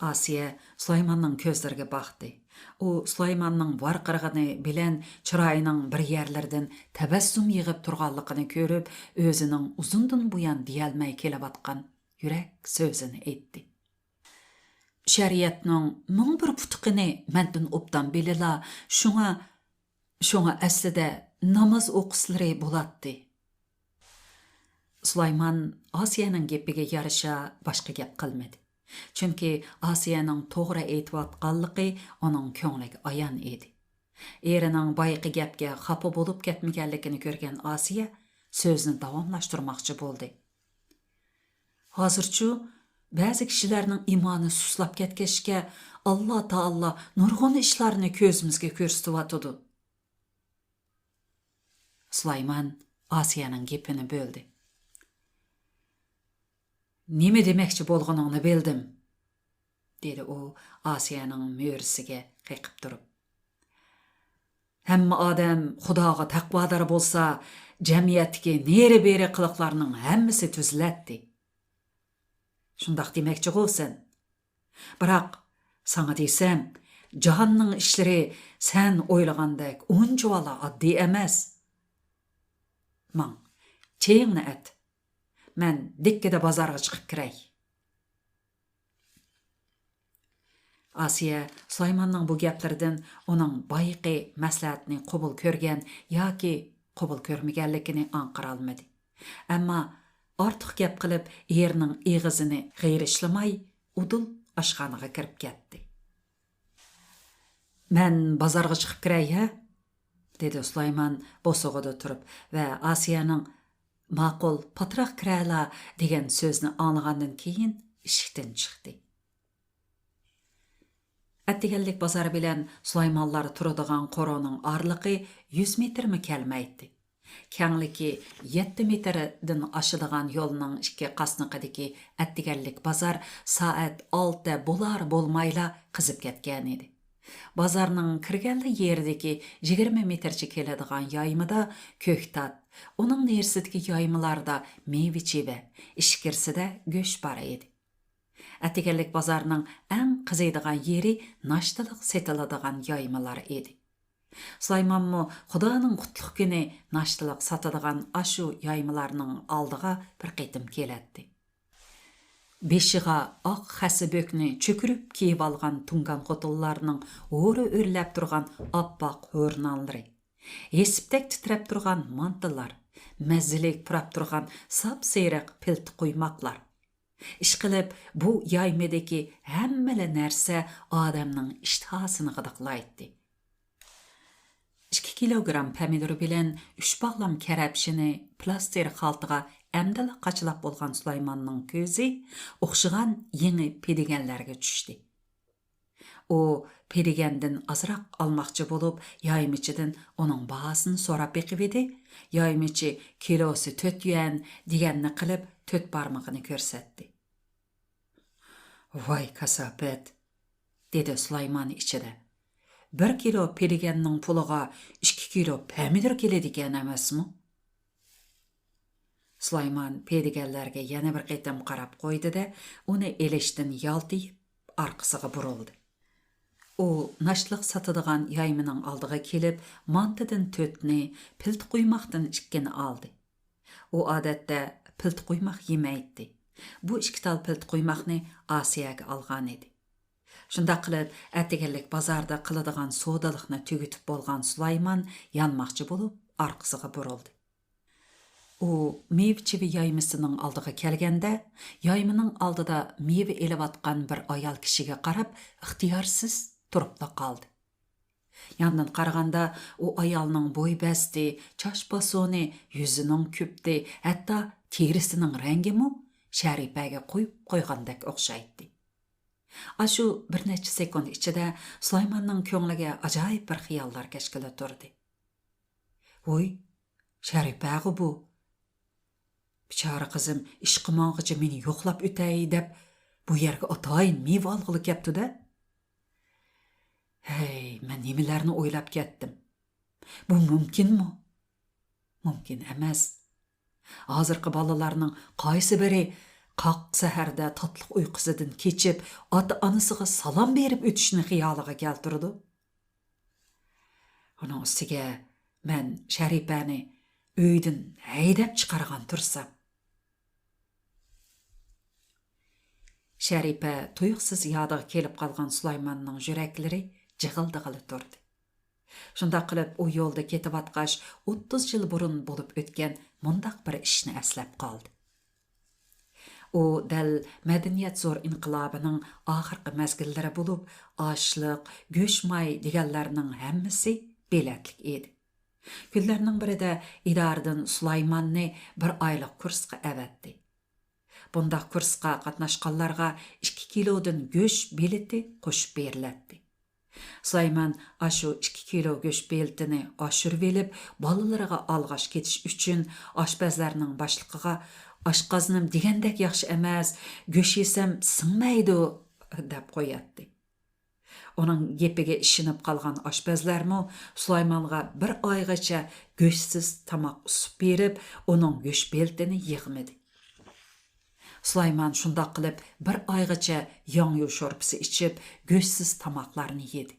ئاسىيە سۇلايماننىڭ كۆزلىرىگە باقتى. ئۇ سۇلايماننىڭ ۋارقىرىغىنى بىلەن چىرايىنىڭ بىر يەرلىرىدىن تەبەسسۇم يېغىپ تۇرغانلىقىنى كۆرۈپ، ئۆزىنىڭ ئۇزۇندىن بۇيان دېيەلمەي كېلىۋاتقان يۈرەك سۆزىنى ئېيتتى. «شەرىئەتنىڭ مىڭ بىر پۇتىقىنى مەندىن ئوبدان بىلىلا، شۇڭا، شۇڭا ئەسلىدە ناماز ئوقۇسىلىرى بولاتتى.» سۇلايمان ئاسىيەنىڭ گېپىگە يارىشا باشقا گەپ قىلمىدى. چۈنكى ئاسىيەنىڭ توغرا ئېيتىۋاتقانلىقى ئۇنىڭ كۆڭلىگە ئايان ئىدى. ئېرىنىڭ بايىقى گەپكە خاپا بولۇپ كەتمىگەنلىكىنى كۆرگەن ئاسىيە سۆزىنى داۋاملاشتۇرماقچى بولدى. «ھازىرچۇ، بەزى كىشىلەرنىڭ ئىمانى سۇسلاپ كەتكەچكە، ئاللا تائالا نۇرغۇن ئىشلارنى كۆزىمىزگە كۆرسىتىۋاتىدۇ.» سۇلايمان ئاسىيەنىڭ گېپىنى بۆلدى. «نېمە دېمەكچى بولغىنىڭنى بىلدىم.» دېدى ئۇ ئاسىيەنىڭ مۈرىسىگە قېقىپ تۇرۇپ. «ھەممە ئادەم خۇداغا تەقۋادار بولسا، جەمئىيەتتىكى نېرى-بېرى قىلىقلارنىڭ ھەممىسى تۈزىلەتتى. شۇنداق دېمەكچىغۇ سەن؟ بىراق، ساڭا دېسەم، جاھاننىڭ ئىشلىرى سەن ئويلىغاندەك ئۇنچىۋالا ئاددىي ئەمەس. ماڭ، چېيىڭنى ئەت. مەن دىككىدە بازارغا چىقىپ كىرەي.» ئاسىيە سۇلايماننىڭ بۇ گەپلىرىدىن ئۇنىڭ بايىقى مەسلىھەتنى قوبۇل كۆرگەن ياكى قوبۇل كۆرمىگەنلىكىنى ئاڭقىرالمىدى. ئەمما ئارتۇق گەپ قىلىپ، ئېرىنىڭ ئېغىزىنى غىرىچلىماي، ئۇدۇل ئاشخانىغا كىرىپ كەتتى. «مەن بازارغا چىقىپ كىرەي، ھە؟» دېدى سۇلايمان بوسۇغىدا تۇرۇپ ۋە ئاسىيەنىڭ «ماقۇل، پاتراق كىرەلا» دېگەن سۆزىنى ئاڭلىغاندىن كېيىن ئىشىكتىن چىقتى. ئەتىگەنلىك بازار بىلەن سۇلايمانلار تۇرىدىغان قورۇنىڭ ئارىلىقى يۈز مېتىرمۇ كەلمەيتتى. كەڭلىكى يەتتە مېتىردىن ئاشىدىغان يولنىڭ ئىككى قاسنىقىدىكى ئەتىگەنلىك بازار سائەت ئالتە بولار بولمايلا قىزىپ كەتكەنىدى. بازارنىڭ كىرگەنلا يېرىدىكى يىگىرمە مېتىرچە كېلىدىغان يايمىدا كۆكتات، ئۇنىڭ نېرىسىدىكى يايمىلاردا مېۋە-چېۋە، ئىچكىرىسىدە گۆش بار ئىدى. ئەتىگەنلىك بازارنىڭ ئەڭ قىزىيدىغان يېرى ناشتىلىق سېتىلىدىغان يايمىلار ئىدى. سۇلايمانمۇ خۇدانىڭ قۇتلۇق كۈنى ناشتىلىق ساتىدىغان ئاشۇ يايمىلارنىڭ ئالدىغا بىر قېتىم كېلەتتى. بېشىغا ئاق خەسسە بۆكنى چۆكۈرۈپ كىيىۋالغان تۇڭگان خوتۇنلارنىڭ ھورا ئۆرلەپ تۇرغان ئاپئاق ھورنانلىرى، ھېسىپتەك تىترەپ تۇرغان مانتىلار، مەززىلىك پۇراپ تۇرغان ساپسېرىق پىلتە قۇيماقلار. ئىشقىلىپ، بۇ يايمىدىكى ھەممىلا نەرسە ئادەمنىڭ ئىشتىھاسىنى غىدىقلايتتى. ئىككى كىلوگرام پەمىدۇر بىلەن ئۈچ باغلام كەرەپشىنى پىلاستىر خالتىغا ئەمدىلا قاچىلاپ بولغان سۇلايماننىڭ كۆزى ئوخشىغان يېڭى پېدىگەنلەرگە چۈشتى. ئۇ پېدىگەندىن ئازراق ئالماقچى بولۇپ، يايمىچىدىن ئۇنىڭ باھاسىنى سوراپ بېقىۋىدى. يايمىچى كىلوسى تۆت يۈەن دېگەننى قىلىپ، تۆت بارمىقىنى كۆرسەتتى. «ۋاي كاساپەت!» دېدى سۇلايمان ئىچىدە. «بىر كىلو پېدىگەننىڭ پۇلىغا ئىككى كىلو پەمىدۇر كېلىدىكەن ئەمەسمۇ؟» سۇلايمان پېدىگەنلەرگە يەنە بىر قېتىم قاراپ قويدى-دە، ئۇنى ئېلىشتىن يالتىيىپ، ئارقىسىغا بۇرۇلدى. ئۇ ناشتىلىق ساتىدىغان يايمىنىڭ ئالدىغا كېلىپ، مانتىدىن تۆتنى، پىلتە قۇيماقتىن ئىككىنى ئالدى. ئۇ ئادەتتە پىلتە قۇيماق يېمەيتتى. بۇ ئىككى تال پىلتە قۇيماقنى ئاسىيەگە ئالغانىدى. شۇنداق قىلىپ، ئەتىگەنلىك بازاردا قىلىدىغان سودىلىقنى تۈگىتىپ بولغان سۇلايمان يانماقچى بولۇپ، ئارقىسىغا بۇرۇلدى. ئۇ مېۋە-چېۋە يايمىسىنىڭ ئالدىغا كەلگەندە، يايمىنىڭ ئالدىدا مېۋە ئېلىۋاتقان بىر ئايال كىشىگە قاراپ، ئىختىيارسىز تۇرۇپلا قالدى. ياندىن قارىغاندا، ئۇ ئايالنىڭ بوي-بەستى، چاچ پاسونى، يۈزىنىڭ كۈپتى، ھەتتا تېرىسىنىڭ رەڭگىمۇ شەرىپەگە قويۇپ قويغاندەك ئوخشايتتى. ئاشۇ بىر نەچچە سېكۇنت ئىچىدە سۇلايماننىڭ كۆڭلىگە ئاجايىپ بىر خىياللار كەچكىلى تۇردى. «ۋوي، شەرىپەغۇ بۇ! بىچارە قىزىم ئىشقا ماڭغىچە مېنى يوقلاپ ئۆتەي دەپ، بۇ يەرگە ئاتايىن مېۋە ئالغىلى كەپتۇ-دە! ھەي، مەن نېمىلەرنى ئويلاپ كەتتىم! بۇ مۇمكىنمۇ؟ مۇمكىن ئەمەس. ھازىرقى بالىلارنىڭ قايسى بىرى قاق سەھەردە تاتلىق ئۇيقۇسىدىن كېچىپ، ئاتا-ئانىسىغا سالام بېرىپ ئۆتۈشنى خىيالىغا كەلتۈرىدۇ؟» ئۇنىڭ ئۈستىگە مەن شەرىپەنى ئۆيدىن ھەيدەپ چىقارغان تۇرسام. شەرىپە تۇيۇقسىز يادىغا كېلىپ قالغان سۇلايماننىڭ يۈرەكلىرى جىغىلدىغىلى تۇردى. شۇنداق قىلىپ، ئۇ يولدا كېتىۋاتقاچ، ئوتتۇز يىل بۇرۇن بولۇپ ئۆتكەن مۇنداق بىر ئىشنى ئەسلەپ قالدى. ئۇ دەل مەدەنىيەت زور ئىنقىلابىنىڭ ئاخىرقى مەزگىللىرى بولۇپ، ئاشلىق، گۆش-ماي دېگەنلەرنىڭ ھەممىسى بېلەتلىك ئىدى. كۈنلەرنىڭ بىرىدە ئىدارىدىن سۇلايماننى بىر ئايلىق كۇرسقا ئەۋەتتى. بۇنداق كۇرسقا قاتناشقانلارغا ئىككى كىلودىن گۆش بېلىتى قوشۇپ بېرىلەتتى. سۇلايمان ئاشۇ ئىككى كىلو گۆش بېلىتىنى ئاشۇرۇۋېلىپ، بالىلىرىغا ئالغاچ كېتىش ئۈچۈن ئاشپەزلەرنىڭ باشلىقىغا، «ئاشقازىنىم دېگەندەك ياخشى ئەمەس، گۆش يېسەم سىڭمەيدۇ» دەپ قوياتتى. ئۇنىڭ گېپىگە ئىشىنىپ قالغان ئاشپەزلەرمۇ سۇلايمانغا بىر ئايغىچە گۆشسىز تاماق ئۇسۇپ بېرىپ، ئۇنىڭ گۆش بېلىتىنى يىغمىدى. سۇلايمان شۇنداق قىلىپ بىر ئايغىچە ياڭيۇ شورپىسى ئىچىپ، گۆشسىز تاماقلارنى يېدى.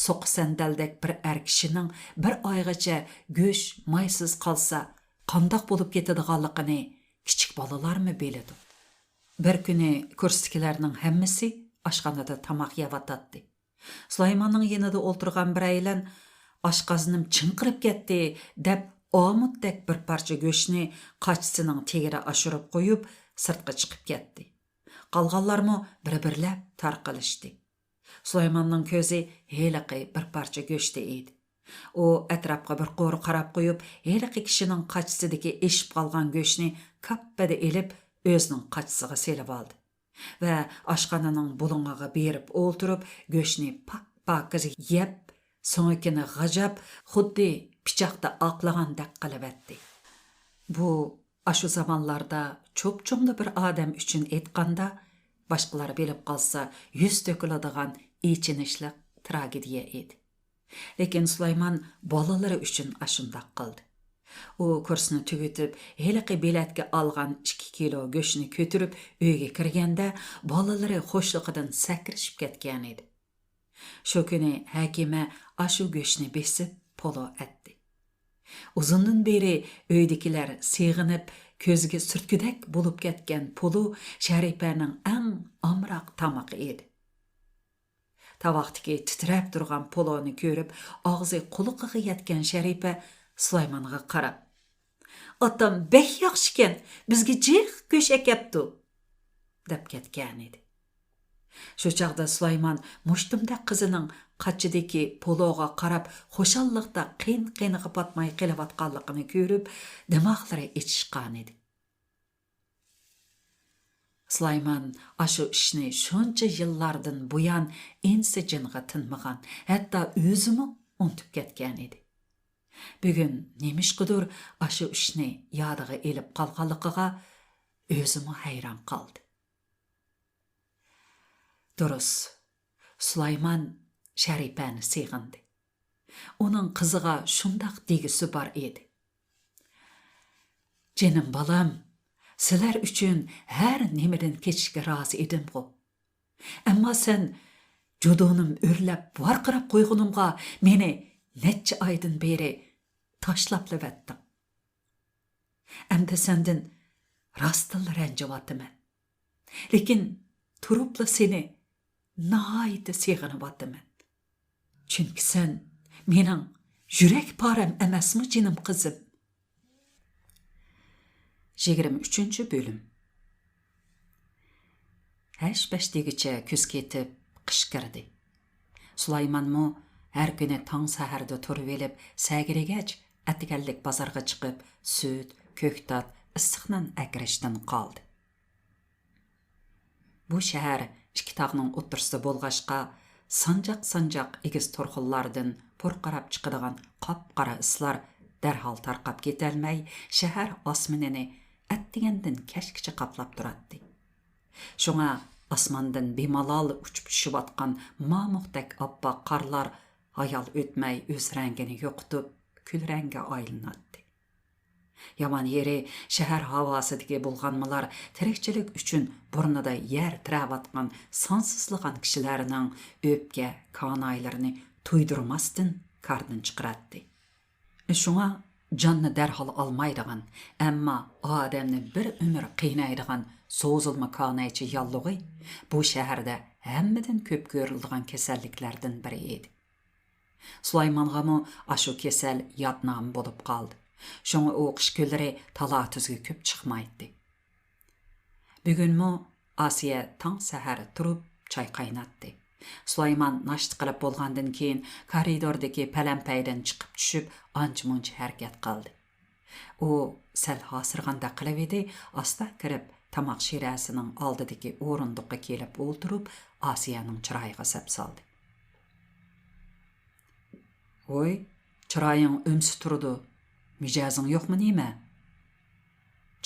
سوقا سەندەلدەك بىر ئەر كىشىنىڭ بىر ئايغىچە گۆش مايسىز قالسا، قانداق بولۇپ كېتىدىغانلىقىنى كىچىك بالىلارمۇ بىلىدۇ. بىر كۈنى كۇرستىكىلەرنىڭ ھەممىسى ئاشخانىدا تاماق يەۋاتاتتى. سۇلايماننىڭ يېنىدا ئولتۇرغان بىرەيلەن، «ئاشقازىنىم چىڭقىرىپ كەتتى» دەپ، ئامۇتتەك بىر پارچە گۆشنى قاچىسىنىڭ تېگىدە ئاشۇرۇپ قويۇپ، سىرتقا چىقىپ كەتتى. قالغانلارمۇ بىر-بىرلەپ تارقىلىشتى. سۇلايماننىڭ كۆزى ھېلىقى بىر پارچە گۆشتە ئىدى. ئۇ ئەتراپقا بىر قۇر قاراپ قويۇپ، ھېلىقى كىشىنىڭ قاچىسىدىكى ئېشىپ قالغان گۆشنى كاپپىدە ئېلىپ، ئۆزىنىڭ قاچىسىغا سېلىۋالدى. ۋە ئاشخانىنىڭ بۇلۇڭىغا بېرىپ ئولتۇرۇپ، گۆشنى پاك-پاكىز يەپ، سۆڭىكىنى غاجاپ، خۇددى پىچاقتا ئاقلىغاندەك قىلىۋەتتى. بۇ ئاشۇ زامانلاردا چوپچوڭلا بىر ئادەم ئۈچۈن ئېيتقاندا، باشقىلار بىلىپ قالسا يۈز تۆكۈلىدىغان ئېچىنىشلىق تراگېدىيە ئىدى. لېكىن سۇلايمان بالىلىرى ئۈچۈن ئاشۇنداق قىلدى. ئۇ كۇرسنى تۈگىتىپ، ھېلىقى بېلەتكە ئالغان ئىككى كىلو گۆشنى كۆتۈرۈپ ئۆيگە كىرگەندە، بالىلىرى خۇشلۇقىدىن سەكرىشىپ كەتكەنىدى. شۇ كۈنى ھەكىمە ئاشۇ گۆشنى بېسىپ پولۇ ئەتتى. ئۇزۇندىن بېرى ئۆيدىكىلەر سېغىنىپ، كۆزگە سۈرتكۈدەك بولۇپ كەتكەن پولۇ شەرىپەنىڭ ئەڭ ئامراق تامىقى ئىدى. تاۋاقتىكى تىترەپ تۇرغان پولۇنى كۆرۈپ، ئاغزى قۇلىقىغا يەتكەن شەرىپە سۇلايمانغا قاراپ، «ئاتام بەك ياخشىكەن، بىزگە جىق گۆش ئەكەپتۇ» دەپ كەتكەنىدى. شۇ چاغدا سۇلايمان مۇشتۇمدەك قىزىنىڭ قاچىدىكى پولۇغا قاراپ خۇشاللىقتا قىن-قىنىغا پاتماي قېلىۋاتقانلىقىنى كۆرۈپ، دىماغلىرى ئېچىشقانىدى. سۇلايمان ئاشۇ ئىشنى شۇنچە يىللاردىن بۇيان ئىنسى جىنغا تىنمىغان، ھەتتا ئۆزىمۇ ئۇنتۇپ كەتكەنىدى. بۈگۈن نېمىشقىدۇر ئاشۇ ئىشنى يادىغا ئېلىپ قالغانلىقىغا ئۆزىمۇ ھەيران قالدى. دۇرۇس، سۇلايمان شەرىپەنى سېغىندى. ئۇنىڭ قىزىغا شۇنداق دېگۈسى بار ئىدى. «جېنىم بالام، سىلەر ئۈچۈن ھەر نېمىدىن كېچىشكە رازى ئىدىمغۇ. ئەمما سەن جۇدۇنۇم ئۆرلەپ، ۋارقىراپ قويغىنىمغا مېنى نەچچە ئايدىن بېرى تاشلاپلىۋەتتىڭ. ئەمدى سەندىن راستتىنلا رەنجىۋاتىمەن. لېكىن تۇرۇپلا سېنى ناھايىتى سېغىنىۋاتىمەن. چۈنكى سەن مېنىڭ يۈرەك پارەم ئەمەسمۇ، جېنىم قىزىم؟» يىگىرمە ئۈچىنچى بۆلۈم. ھەش-پەش دېگۈچە كۈز كېتىپ، قىش كىردى. سۇلايمانمۇ ھەر كۈنى تاڭ سەھەردە تۇرۇۋېلىپ، سەگىرىگەچ ئەتىگەنلىك بازارغا چىقىپ، سۈت، كۆكتات، ئىسسىق نان ئەكىرىشتىن قالدى. بۇ شەھەر ئىككى تاغنىڭ ئوتتۇرىسىدا بولغاچقا، سانجاق-سانجاق ئېگىز تورخۇنلاردىن پۇرقىراپ چىقىدىغان قاپقارا ئىسلار دەرھال تارقاپ كېتەلمەي، شەھەر ئاسمىنىنى ئەتىگەندىن كەچكىچە قاپلاپ تۇراتتى. شۇڭا ئاسماندىن بىمالال ئۇچۇپ چۈشۈۋاتقان مامۇقتەك ئاپئاق قارلار ھايال ئۆتمەي ئۆز رەڭگىنى يوقىتىپ، كۈلرەڭگە ئايلىناتتى. يامان يېرى، شەھەر ھاۋاسىدىكى بۇلغانمىلار تىرىكچىلىك ئۈچۈن بۇرنىدا يەر تىرەۋاتقان سانسىزلىغان كىشىلەرنىڭ ئۆپكە كانايلىرىنى تۇيدۇرماستىن كاردىن چىقىراتتى. شۇڭا جاننى دەرھال ئالمايدىغان، ئەمما ئادەمنى بىر ئۆمۈر قىينايدىغان سوزۇلما كانايچە ياللۇغى بۇ شەھەردە ھەممىدىن كۆپ كۆرۈلىدىغان كېسەللىكلەردىن بىرى ئىدى. سۇلايمانغىمۇ ئاشۇ كېسەل يات نام بولۇپ قالدى. شۇڭا ئۇ قىش كۈنلىرى تالا-تۈزگە كۆپ چىقمايتتى. بۈگۈنمۇ ئاسىيە تاڭ سەھەر تۇرۇپ چاي قايناتتى. سۇلايمان ناشتا قىلىپ بولغاندىن كېيىن، كارىدوردىكى پەلەمپەيدىن چىقىپ چۈشۈپ، ئانچە-مۇنچە ھەرىكەت قىلدى. ئۇ سەل ھاسىرىغاندەك قىلىۋىدى، ئاستا كىرىپ، تاماق شىرەسىنىڭ ئالدىدىكى ئورۇندۇققا كېلىپ ئولتۇرۇپ، ئاسىيەنىڭ چىرايىغا سەپسالدى. ۋوي، چىرايىڭ ئۆمسە تۇرىدۇ، مىجەزىڭ يوقمۇ نېمە؟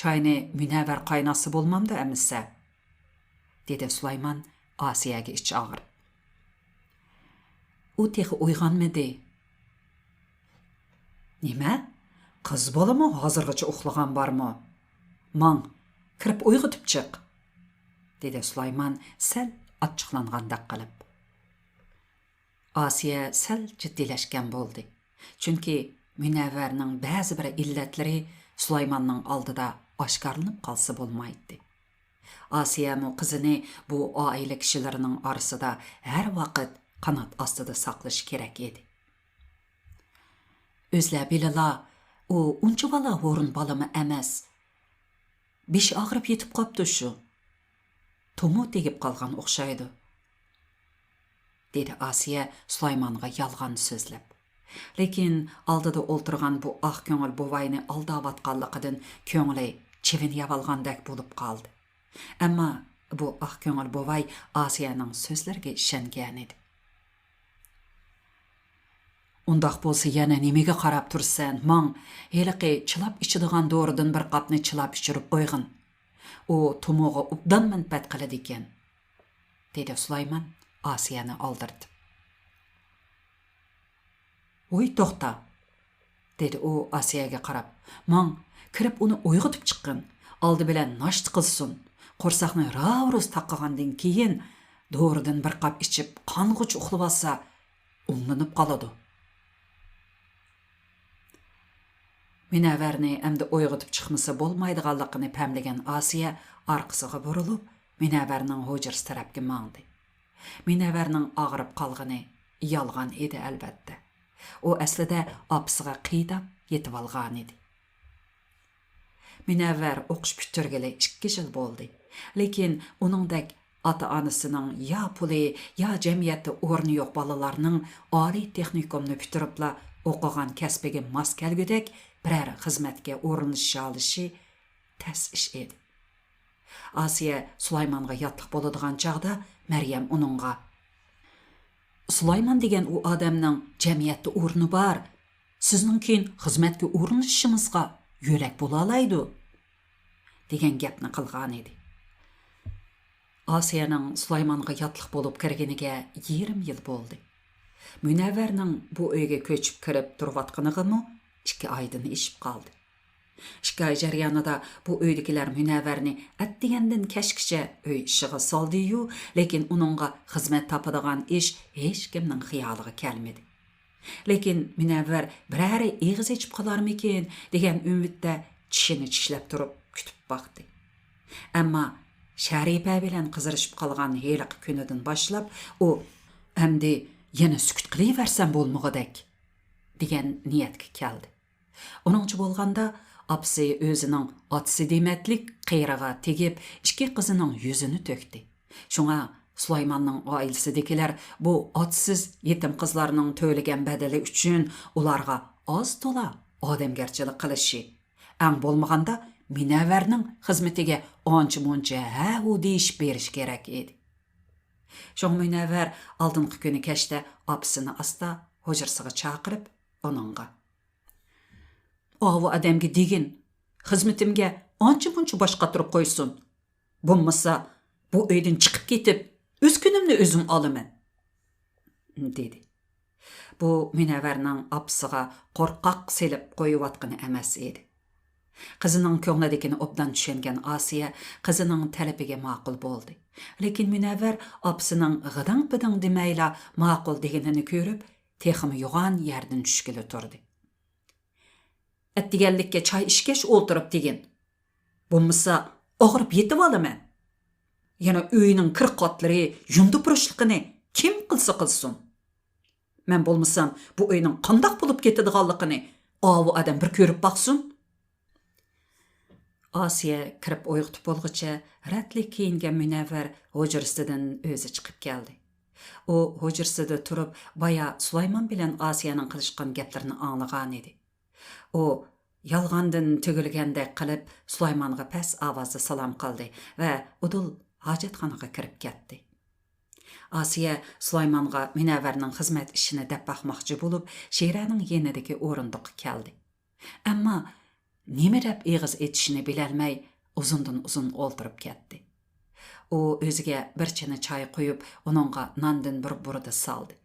چاينى مۇنەۋۋەر قايناتسا بولمامدۇ ئەمىسە؟ دېدى سۇلايمان ئاسىيەگە ئىچى ئاغرىپ. ئۇ تېخى ئويغانمىدى. نېمە؟ قىز بالىمۇ ھازىرغىچە ئۇخلىغان بارمۇ؟ ماڭ، كىرىپ ئويغىتىپ چىق، دېدى سۇلايمان سەل ئاچچىقلانغاندەك قىلىپ. ئاسىيە سەل جىددىيلەشكەن بولدى. چۈنكى مۇنەۋۋەرنىڭ بەزى بىر ئىللەتلىرى سۇلايماننىڭ ئالدىدا ئاشكارىلىنىپ قالسا بولمايتتى. ئاسىيەمۇ قىزىنى بۇ ئائىلە كىشىلىرىنىڭ ئارىسىدا ھەر ۋاقىت قانات ئاستىدا ساقلىشى كېرەك ئىدى. ئۆزلەر بىلىلا، ئۇ ئۇنچىۋالا ھۇرۇن بالىمۇ ئەمەس. بېشى ئاغرىپ يېتىپ قاپتۇ شۇ. تومۇ تېگىپ قالغان ئوخشايدۇ، دېدى ئاسىيە سۇلايمانغا يالغان سۆزلەپ. لېكىن ئالدىدا ئولتۇرغان بۇ ئاق كۆڭۈل بوۋاينى ئالداۋاتقانلىقىدىن كۆڭلى چىۋىن يەۋالغاندەك بولۇپ قالدى. ئەمما بۇ ئاق كۆڭۈل بوۋاي ئاسىيەنىڭ سۆزلىرىگە ئىشەنگەنىدى. ئۇنداق بولسا يەنە نېمىگە قاراپ تۇرىسەن؟ ماڭ، ھېلىقى چىلاپ ئىچىدىغان دورىدىن بىر قاپنى چىلاپ ئىچۈرۈپ قويغىن. ئۇ تۇمۇغا ئوبدان مەنپەئەت قىلىدىكەن، دېدى سۇلايمان ئاسىيەنى ئالدىرىتىپ. ۋوي، توختا، دېدى ئۇ ئاسىيەگە قاراپ. ماڭ، كىرىپ ئۇنى ئويغىتىپ چىققىن. ئالدى بىلەن ناشتا قىلسۇن. قورساقنى راۋۇرۇس تاقىغاندىن كېيىن، دورىدىن بىر قاپ ئىچىپ، قانغۇچە ئۇخلىۋالسا، ئوڭلىنىپ قالىدۇ. مۇنەۋۋەرنى ئەمدى ئويغىتىپ چىقمىسا بولمايدىغانلىقىنى پەملىگەن ئاسىيە ئارقىسىغا بۇرۇلۇپ، مۇنەۋۋەرنىڭ ھۇجرىسى تەرەپكە ماڭدى. مۇنەۋۋەرنىڭ ئاغرىپ قالغىنى يالغان ئىدى، ئەلۋەتتە. ئۇ ئەسلىدە ئاپىسىغا قىيداپ يېتىۋالغانىدى. مۇنەۋۋەر ئوقۇش پۈتتۈرگىلى ئىككى يىل بولدى. لېكىن ئۇنىڭدەك ئاتا-ئانىسىنىڭ يا پۇلى، يا جەمئىيەتتە ئورنى يوق بالىلارنىڭ ئالىي تېخنىكومنى پۈتتۈرۈپلا ئوقۇغان كەسپىگە ماس كەلگۈدەك بىرەر خىزمەتكە ئورۇنلىشالىشى تەس ئىش ئىدى. ئاسىيە سۇلايمانغا ياتلىق بولىدىغان چاغدا مەريەم ئۇنىڭغا، «سۇلايمان دېگەن ئۇ ئادەمنىڭ جەمئىيەتتە ئورنى بار، سىزنىڭ كېيىن خىزمەتكە ئورۇنلىشىشىڭىزغا يۆلەك بولالايدۇ» دېگەن گەپنى قىلغانىدى. ئاسىيەنىڭ سۇلايمانغا ياتلىق بولۇپ كىرگىنىگە يېرىم يىل بولدى. مۇنەۋۋەرنىڭ بۇ ئۆيگە كۆچۈپ كىرىپ تۇرۇۋاتقىنىغىمۇ ئىككى ئايدىن ئېشىپ قالدى. ئىككى ئاي جەريانىدا بۇ ئۆيدىكىلەر مۇنەۋۋەرنى ئەتىگەندىن كەچكىچە ئۆي ئىشىغا سالدى-يۇ، لېكىن ئۇنىڭغا خىزمەت تاپىدىغان ئىش ھېچكىمنىڭ خىيالىغا كەلمىدى. لېكىن مۇنەۋۋەر بىرەرى ئېغىز ئېچىپ قالارمىكىن دېگەن ئۈمىدتە چىشىنى چىشلەپ تۇرۇپ كۈتۈپ باقتى. ئەمما شەرىپە بىلەن قىزىرىشىپ قالغان ھېلىقى كۈنىدىن باشلاپ ئۇ، «ئەمدى يەنە سۈكۈت قىلىۋەرسەم بولمىغۇدەك» دېگەن نىيەتكە كەلدى. ئۇنىڭچە بولغاندا، ئاپىسى ئۆزىنىڭ ئاتىسى دېمەتلىك قېرىغا تېگىپ، ئىككى قىزىنىڭ يۈزىنى تۆكتى. شۇڭا سۇلايماننىڭ ئائىلىسىدىكىلەر بۇ ئاتىسىز يېتىم قىزلارنىڭ تۆلىگەن بەدىلى ئۈچۈن ئۇلارغا ئاز-تولا ئادەمگەرچىلىك قىلىشى، ئەڭ بولمىغاندا مۇنەۋۋەرنىڭ خىزمىتىگە ئانچە-مۇنچە ھە-ھۇ دېيىشىپ بېرىشى كېرەك ئىدى. شۇڭا مۇنەۋۋەر ئالدىنقى كۈنى كەچتە ئاپىسىنى ئاستا ھۇجرىسىغا چاقىرىپ، ئۇنىڭغا، «ئاۋۇ ئادەمگە دېگىن، خىزمىتىمگە ئانچە-مۇنچە باش قاتۇرۇپ قويسۇن. بولمىسا، بۇ ئۆيدىن چىقىپ كېتىپ، ئۆز كۈنۈمنى ئۆزۈم ئالىمەن» دېدى. بۇ مۇنەۋۋەرنىڭ ئاپىسىغا قورقاق سېلىپ قويۇۋاتقىنى ئەمەس ئىدى. قىزىنىڭ كۆڭلىدىكىنى ئوبدان چۈشەنگەن ئاسىيە قىزىنىڭ تەلىپىگە ماقۇل بولدى. لېكىن مۇنەۋۋەر ئاپىسىنىڭ غىدىڭ-پىدىڭ دېمەيلا ماقۇل دېگىنىنى كۆرۈپ، تېخىمۇ يوغان يەردىن چۈشكىلى تۇردى. «ئەتىگەنلىككە چاي ئىچكەچ ئولتۇرۇپ دېگىن. بولمىسا، ئاغرىپ يېتىۋالىمەن. يەنە ئۆينىڭ كىر-قاتلىرى يۇمدۇپۇرۇشلۇقىنى كىم قىلسا قىلسۇن. مەن بولمىسام، بۇ ئۆينىڭ قانداق بولۇپ كېتىدىغانلىقىنى ئاۋۇ ئادەم بىر كۆرۈپ باقسۇن.» ئاسىيە كىرىپ ئويغىتىپ بولغۇچە، رەتلىك كىيىنگەن مۇنەۋۋەر ھۇجرىسىدىن ئۆزى چىقىپ كەلدى. ئۇ ھۇجرىسىدا تۇرۇپ، بايا سۇلايمان بىلەن ئاسىيەنىڭ قىلىشقان گەپلىرىنى ئاڭلىغانىدى. ئۇ يالغاندىن تۈگۈلگەندەك قىلىپ، سۇلايمانغا پەس ئاۋازدا سالام قىلدى ۋە ئۇدۇل ھاجەتخانىغا كىرىپ كەتتى. ئاسىيە سۇلايمانغا مۇنەۋۋەرنىڭ خىزمەت ئىشىنى دەپ باقماقچى بولۇپ، شىرەنىڭ يېنىدىكى ئورۇندۇققا كەلدى. ئەمما نېمە دەپ ئېغىز ئېچىشىنى بىلەلمەي، ئۇزۇندىن ئۇزۇن ئولتۇرۇپ كەتتى. ئۇ ئۆزىگە بىر چىنە چاي قۇيۇپ، ئۇنىڭغا ناندىن بىر بۇردا سالدى.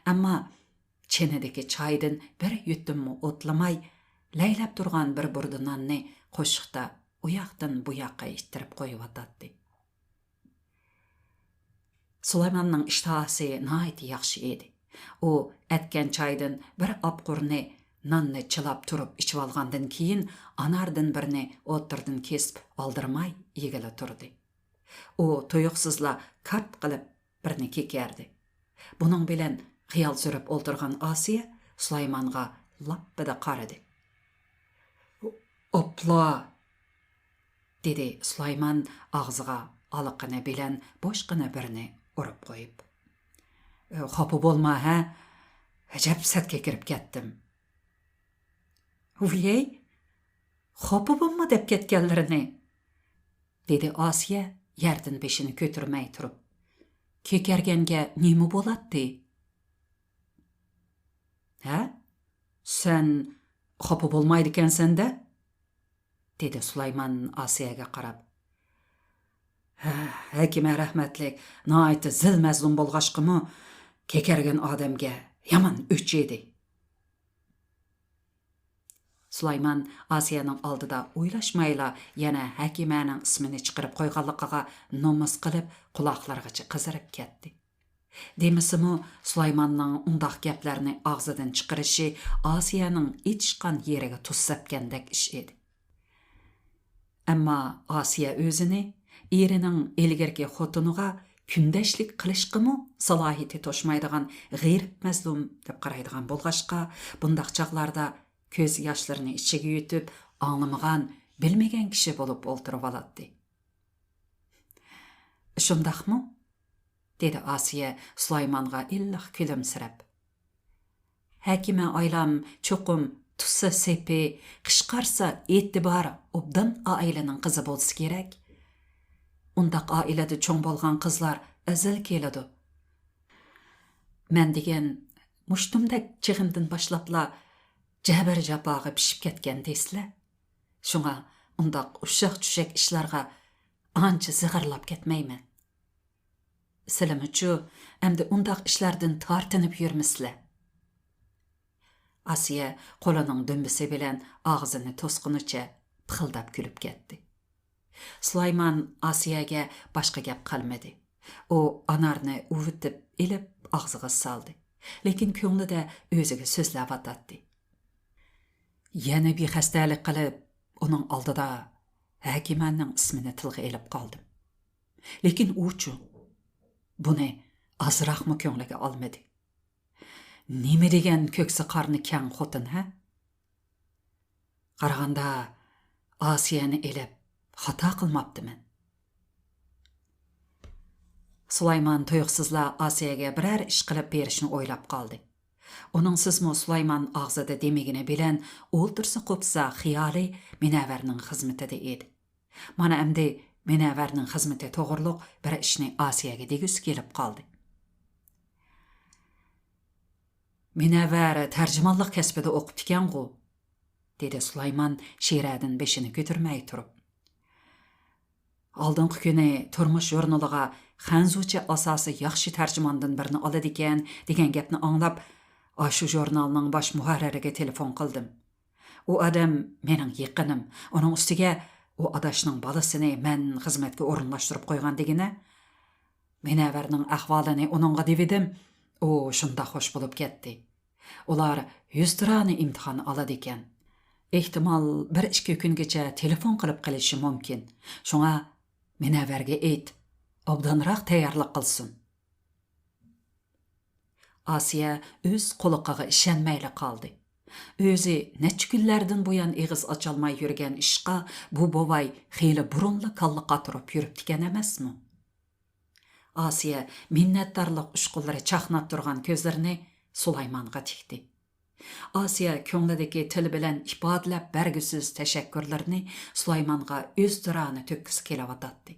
ئەمما چىنىدىكى چايدىن بىر يۇتۇممۇ ئوتلىماي، لەيلەپ تۇرغان بىر بۇردا ناننى قوشۇقتا ئۇياقتىن بۇياققا ئىتتىرىپ قويۇۋاتاتتى. سۇلايماننىڭ ئىشتىھاسى ناھايىتى ياخشى ئىدى. ئۇ ئەتكەن چايدىن بىر ئاپقۇرنى، ناننى چىلاپ تۇرۇپ ئىچىۋالغاندىن كېيىن، ئاناردىن بىرنى ئوتتۇرىدىن كېسىپ ئالدىرىماي يېگىلى تۇردى. ئۇ تۇيۇقسىزلا كارت قىلىپ بىرنى كېكەردى. بۇنىڭ بىلەن خىيال سۈرۈپ ئولتۇرغان ئاسىيە سۇلايمانغا لاپپىدە قارىدى. «ئاپلا!» دېدى سۇلايمان ئاغزىغا ئالىقىنى بىلەن بوشقىنە بىرنى ئۇرۇپ قويۇپ. «خاپا بولما، ھە؟ ئەجەب سەتكە كىرىپ كەتتىم.» «ۋىيەي، خاپا بولما دەپ كەتكەنلىرىنى.» دېدى ئاسىيە يەردىن بېشىنى كۆتۈرمەي تۇرۇپ. كېكەرگەنگە نېمە بولاتتى؟ ھە؟ سەن خاپا بولمايدىكەنسەن-دە؟ دېدى سۇلايمان ئاسىيەگە قاراپ. ھە، ھەكىمە رەھمەتلىك ناھايىتى زىل مەزلۇم بولغاچقىمۇ، كېكەرگەن ئادەمگە يامان ئۆچ ئىدى. سۇلايمان ئاسىيەنىڭ ئالدىدا ئويلاشمايلا يەنە ھەكىمەنىڭ ئىسمىنى چىقىرىپ قويغانلىقىغا نومۇس قىلىپ، قۇلاقلىرىغىچە قىزىرىپ كەتتى. دېمىسىمۇ، سۇلايماننىڭ ئۇنداق گەپلەرنى ئاغزىدىن چىقىرىشى ئاسىيەنىڭ ئېچىشقان يېرىگە تۇز سەپكەندەك ئىش ئىدى. ئەمما ئاسىيە ئۆزىنى ئېرىنىڭ ئىلگىرىكى خوتۇنىغا كۈندەشلىك قىلىشقىمۇ سالاھىيىتى توشمايدىغان غېرىب مەزلۇم دەپ قارايدىغان بولغاچقا، بۇنداق چاغلاردا كۆز ياشلىرىنى ئىچىگە يۇتۇپ، ئاڭلىمىغان، بىلمىگەن كىشى بولۇپ ئولتۇرۇۋالاتتى. شۇنداقمۇ؟ دېدى ئاسىيە سۇلايمانغا ئىللىق كۈلۈمسىرەپ. ھەكىمە ئايلام چوقۇم تۇتسا سېپى، قىچقارسا ئېتىبار ئوبدان ئائىلىنىڭ قىزى بولسا كېرەك. ئۇنداق ئائىلىدە چوڭ بولغان قىزلار ئەزىل كېلىدۇ. مەن دېگەن مۇشتۇمدەك چېغىمدىن باشلاپلا جەبىر-جاپاغا پىشىپ كەتكەن دەيسىلە. شۇڭا ئۇنداق ئۇششاق-چۈششەك ئىشلارغا ئانچە زىغىرلاپ كەتمەيمەن. سىلىمۇچۇ، ئەمدى ئۇنداق ئىشلاردىن تارتىنىپ يۈرمىسىلە. ئاسىيە قولىنىڭ دۈمبىسى بىلەن ئاغزىنى توسقىنىچە پىخىلداپ كۈلۈپ كەتتى. سۇلايمان ئاسىيەگە باشقا گەپ قالمىدى. ئۇ ئانارنى ئۇۋىتىپ ئېلىپ ئاغزىغا سالدى. لېكىن كۆڭلىدە ئۆزىگە سۆزلەۋاتاتتى. يەنە بىخەستەلىك قىلىپ، ئۇنىڭ ئالدىدا ھەكىمەننىڭ ئىسمىنى تىلغا ئېلىپ قالدىم. لېكىن ئۇچۇ بۇنى ئازراقمۇ كۆڭلىگە ئالمىدى. نېمە دېگەن كۆكسى قارنى كەڭ خوتۇن، ھە؟ قارىغاندا، ئاسىيەنى ئېلىپ خاتا قىلماپتىمەن. سۇلايمان تۇيۇقسىزلا ئاسىيەگە بىرەر ئىش قىلىپ بېرىشنى ئويلاپ قالدى. ئۇنىڭسىزمۇ سۇلايمان ئاغزىدا دېمىگىنى بىلەن ئولتۇرسا قوپسا خىيالى مۇنەۋۋەرنىڭ خىزمىتىدە ئىدى. مانا ئەمدى مۇنەۋۋەرنىڭ خىزمىتى توغرۇلۇق بىر ئىشنى ئاسىيەگە دېگۈسى كېلىپ قالدى. مۇنەۋۋەر تەرجىمانلىق كەسپىدە ئوقۇپتىكەنغۇ؟ دېدى سۇلايمان شىرەدىن بېشىنى كۆتۈرمەي تۇرۇپ. ئالدىنقى كۈنى تۇرمۇش ژۇرنىلىغا خەنزۇچە ئاساسىي ياخشى تەرجىماندىن بىرنى ئالىدىكەن دېگەن گەپنى ئاڭلاپ، ئاشۇ ژۇرنالنىڭ باش مۇھەررىرىگە تېلېفون قىلدىم. ئۇ ئادەم مېنىڭ يېقىنىم، ئۇنىڭ ئۈستىگە ئۇ ئاداشنىڭ بالىسىنى مەن خىزمەتكە ئورۇنلاشتۇرۇپ قويغان دېگىنە. مۇنەۋۋەرنىڭ ئەھۋالىنى ئۇنىڭغا دېۋىدىم، ئۇ شۇنداق خوش بولۇپ كەتتى. ئۇلار يۈزتۇرانە ئىمتىھان ئالىدىكەن. ئېھتىمال، بىر ئىككى كۈنگىچە تېلېفون قىلىپ قېلىشى مۇمكىن. شۇڭا مۇنەۋۋەرگە ئېيت، ئوبدانراق تەييارلىق قىلسۇن. ئاسىيە ئۆز قۇلىقىغا ئىشەنمەيلا قالدى. ئۆزى نەچچە كۈنلەردىن بۇيان ئېغىز ئاچالماي يۈرگەن ئىشقا بۇ بوۋاي خېلى بۇرۇنلا كاللا قاتۇرۇپ يۈرۈپتىكەن ئەمەسمۇ؟ ئاسىيە مىننەتدارلىق ئۇچقۇنلىرى چاقناپ تۇرغان كۆزلىرىنى سۇلايمانغا تىكتى. ئاسىيە كۆڭلىدىكى تىل بىلەن ئىپادىلەپ بەرگۈسىز تەشەككۈرلىرىنى سۇلايمانغا ئۆزتۇرانە تۆككۈسى كېلىۋاتاتتى.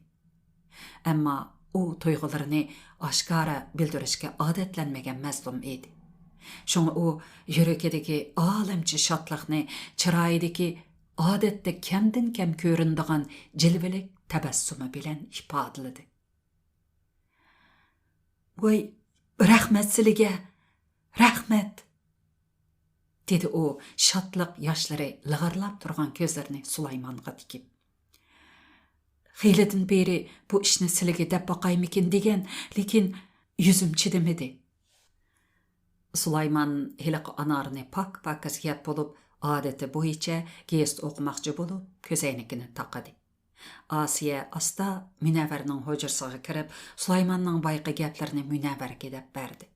ئەمما ئۇ تۇيغۇلىرىنى ئاشكارا بىلدۈرۈشكە ئادەتلەنمىگەن مەزلۇم ئىدى. شۇڭا ئۇ يۈرىكىدىكى ئالەمچە شادلىقنى چىرايىدىكى ئادەتتە كەمدىن كەم كۆرۈنىدىغان جىلۋىلىك تەبەسسۇمى بىلەن ئىپادىلىدى. ۋاي، رەھمەت سىلىگە، رەھمەت! دېدى ئۇ شادلىق ياشلىرى لىغىرلاپ تۇرغان كۆزلىرىنى سۇلايمانغا تىكىپ. خېلىدىن بېرى بۇ ئىشنى سىلىگە دەپ باقايمىكىن دېگەن، لېكىن يۈزۈم چىدىمىدى. سۇلايمان ھېلىقى ئانارنى پاك-پاكىز يەپ بولۇپ، ئادىتى بويىچە گېزىت ئوقۇماقچى بولۇپ، كۆزەينىكىنى تاقىدى. ئاسىيە ئاستا مۇنەۋۋەرنىڭ ھۇجرىسىغا كىرىپ، سۇلايماننىڭ بايىقى گەپلىرىنى مۇنەۋۋەرگە دەپ بەردى.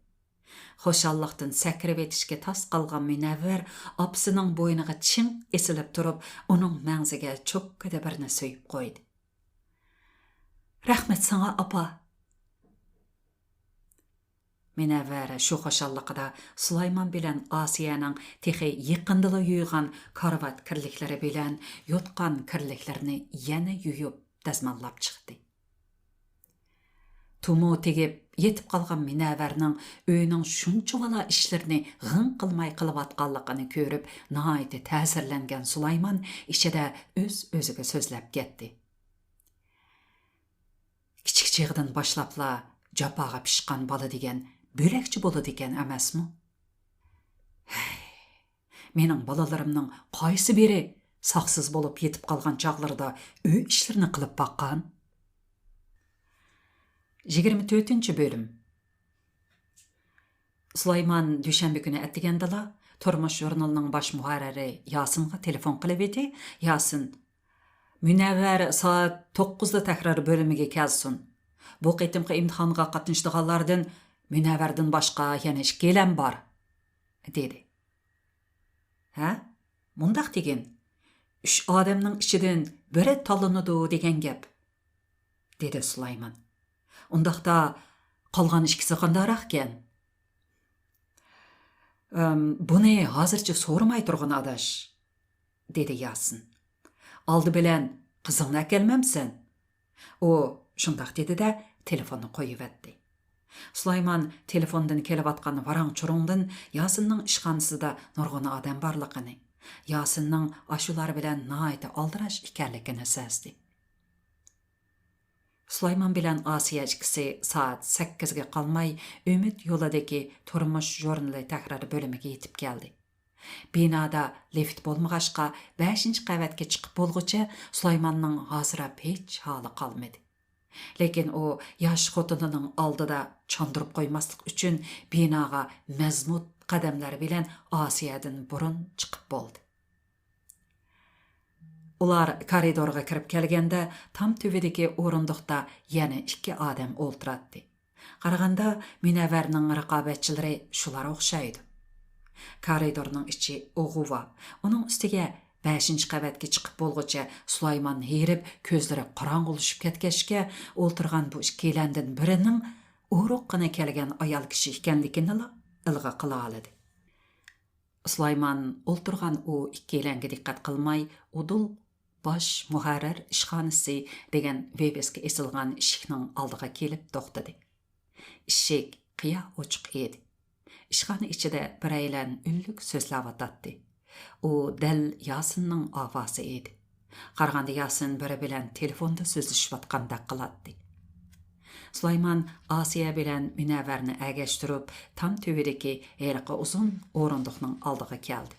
خۇشاللىقتىن سەكرىۋېتىشكە تاس قالغان مۇنەۋۋەر ئاپىسىنىڭ بوينىغا چىڭ ئېسىلىپ تۇرۇپ، ئۇنىڭ مەڭزىگە چوككىدە بىرنى سۆيۈپ قويدى. رەھمەت ساڭا، ئاپا! مۇنەۋۋەر شۇ خۇشاللىقىدا سۇلايمان بىلەن ئاسىيەنىڭ تېخى يېقىندىلا يۇيغان كارىۋات كىرلىكلىرى بىلەن يوتقان كىرلىكلىرىنى يەنە يۇيۇپ، دەزماللاپ چىقتى. تۇمۇ تېگىپ يېتىپ قالغان مۇنەۋۋەرنىڭ ئۆينىڭ شۇنچىۋالا ئىشلىرىنى غىڭ قىلماي قىلىۋاتقانلىقىنى كۆرۈپ، ناھايىتى تەسىرلەنگەن سۇلايمان ئىچىدە ئۆز-ئۆزىگە سۆزلەپ كەتتى. كىچىك چېغىدىن باشلاپلا جاپاغا پىشقان بالا دېگەن بۆلەكچى بولىدىكەن ئەمەسمۇ؟ ھەي، مېنىڭ بالىلىرىمنىڭ قايسى بىرى ساقسىز بولۇپ يېتىپ قالغان چاغلىرىدا ئۆي ئىشلىرىنى قىلىپ باققان؟ يىگىرمە تۆتىنچى بۆلۈم. سۇلايمان دۈشەنبە كۈنى ئەتىگەندىلا تۇرمۇش ژۇرنىلىنىڭ باش مۇھەررىرى ياسىنغا تېلېفون قىلىۋىدى. ياسىن، «مۇنەۋۋەر سائەت توققۇزدا تەكرار بۆلۈمىگە كەلسۇن. بۇ قېتىمقى ئىمتىھانغا قاتنىشىدىغانلاردىن مۇنەۋۋەردىن باشقا يەنە ئىككىيلەن بار»، دېدى. «ھە؟ مۇنداق دېگىن، ئۈچ ئادەمنىڭ ئىچىدىن بىرى تاللىنىدۇ دېگەن گەپ»، دېدى سۇلايمان. «ئۇنداقتا قالغان ئىككىسى قانداقراقكەن؟» «ئەم، بۇنى ھازىرچە سورىماي تۇرغىن، ئاداش»، دېدى ياسىن. «ئالدى بىلەن قىزىڭنى ئەكەلمەمسەن؟» ئۇ شۇنداق دېدى-دە، تېلېفوننى قويۇۋەتتى. سۇلايمان تېلېفوندىن كېلىۋاتقان ۋاراڭ-چۇرۇڭدىن ياسىننىڭ ئىشخانىسىدا نۇرغۇن ئادەم بارلىقىنى، ياسىننىڭ ئاشۇلار بىلەن ناھايىتى ئالدىراش ئىكەنلىكىنى سەزدى. سۇلايمان بىلەن ئاسىيە ئىككىسى سائەت سەككىزگە قالماي ئۈمىد يولىدىكى تۇرمۇش ژۇرنىلى تەكرار بۆلۈمىگە يېتىپ كەلدى. بىنادا لىفت بولمىغاچقا، بەشىنچى قەۋەتكە چىقىپ بولغۇچە سۇلايماننىڭ ھاسىراپ ھېچ ھالى قالمىدى. لېكىن ئۇ ياش خوتۇنىنىڭ ئالدىدا چاندۇرۇپ قويماسلىق ئۈچۈن بىناغا مەزمۇت قەدەملەر بىلەن ئاسىيەدىن بۇرۇن چىقىپ بولدى. ئۇلار كارىدورغا كىرىپ كەلگەندە، تام تۈۋىدىكى ئورۇندۇقتا يەنە ئىككى ئادەم ئولتۇراتتى. قارىغاندا، مۇنەۋۋەرنىڭ رىقابەتچىلىرى شۇلار ئوخشايدۇ. كارىدورنىڭ ئىچى غۇۋا. ئۇنىڭ ئۈستىگە بەشىنچى قەۋەتكە چىقىپ بولغۇچە سۇلايمان ھېرىپ، كۆزلىرى قاراڭغۇلىشىپ كەتكەچكە، ئولتۇرغان بۇ ئىككىيلەندىن بىرىنىڭ ئورۇققىنە كەلگەن ئايال كىشى ئىكەنلىكىنىلا ئىلغا قىلالىدى. سۇلايمان ئولتۇرغان ئۇ ئىككىيلەنگە دىققەت قىلماي، ئۇدۇل «باش مۇھەررىر ئىشخانىسى» دېگەن ۋىۋىسكا ئېسىلغان ئىشىكنىڭ ئالدىغا كېلىپ توختىدى. ئىشىك قىيا ئوچۇق ئىدى. ئىشخانا ئىچىدە بىرەيلەن ئۈنلۈك سۆزلەۋاتاتتى. ئۇ دەل ياسىننىڭ ئاۋازى ئىدى. قارىغاندا ياسىن بىرى بىلەن تېلېفوندا سۆزلىشىۋاتقاندەك قىلاتتى. سۇلايمان ئاسىيە بىلەن مۇنەۋۋەرنى ئەگەشتۈرۈپ، تام تۈۋىدىكى ھېلىقى ئۇزۇن ئورۇندۇقنىڭ ئالدىغا كەلدى.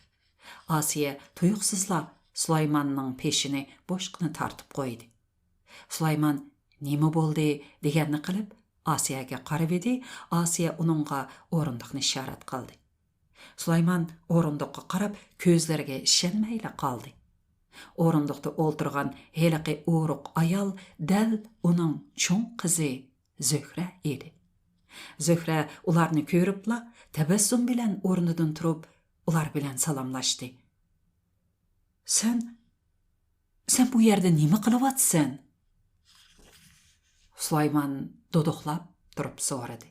ئاسىيە تۇيۇقسىزلا سۇلايماننىڭ پېشىنى بوشقىنا تارتىپ قويدى. سۇلايمان «نېمە بولدى؟» دېگەننى قىلىپ، ئاسىيەگە قارىۋىدى. ئاسىيە ئۇنىڭغا ئورۇندۇقنى ئىشارەت قىلدى. سۇلايمان ئورۇندۇققا قاراپ، كۆزلىرىگە ئىشەنمەيلا قالدى. ئورۇندۇقتا ئولتۇرغان ھېلىقى ئورۇق ئايال دەل ئۇنىڭ چوڭ قىزى زۆھرە ئىدى. زۆھرە ئۇلارنى كۆرۈپلا، تەبەسسۇم بىلەن ئورنىدىن تۇرۇپ، ئۇلار بىلەن سالاملاشتى. «سەن، سەن بۇ يەردە نېمە قىلىۋاتىسەن؟» سۇلايمان دۇدۇقلاپ تۇرۇپ سورىدى.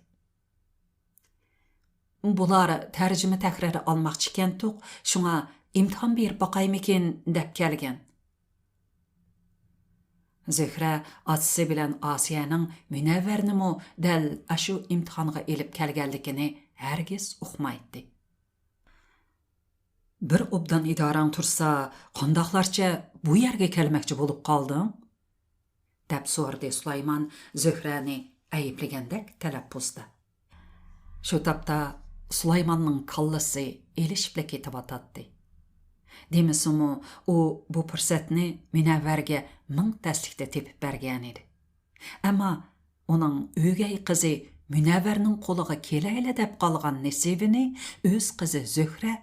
«بۇلار تەرجىمە تەھرىرى ئالماقچىكەنتۇق، شۇڭا ئىمتىھان بېرىپ باقايمىكىن دەپ كەلگەن.» زۆھرە ئاتىسى بىلەن ئاسىيەنىڭ مۇنەۋۋەرنىمۇ دەل ئاشۇ ئىمتىھانغا ئېلىپ كەلگەنلىكىنى ھەرگىز ئۇقمايتتى. «بىر ئوبدان ئىدارەڭ تۇرسا، قانداقلارچە بۇ يەرگە كەلمەكچى بولۇپ قالدىڭ؟» دەپ سورىدى سۇلايمان زۆھرەنى ئەيىبلىگەندەك تەلەپپۇزدا. شۇ تاپتا سۇلايماننىڭ كاللىسى ئېلىشىپلا كېتىۋاتاتتى. دېمىسىمۇ، ئۇ بۇ پۇرسەتنى مۇنەۋۋەرگە مىڭ تەسلىكتە تېپىپ بەرگەنىدى. ئەمما ئۇنىڭ ئۆگەي قىزى مۇنەۋۋەرنىڭ قولىغا كېلەيلا دەپ قالغان نېسىۋىنى ئۆز قىزى زۆھرە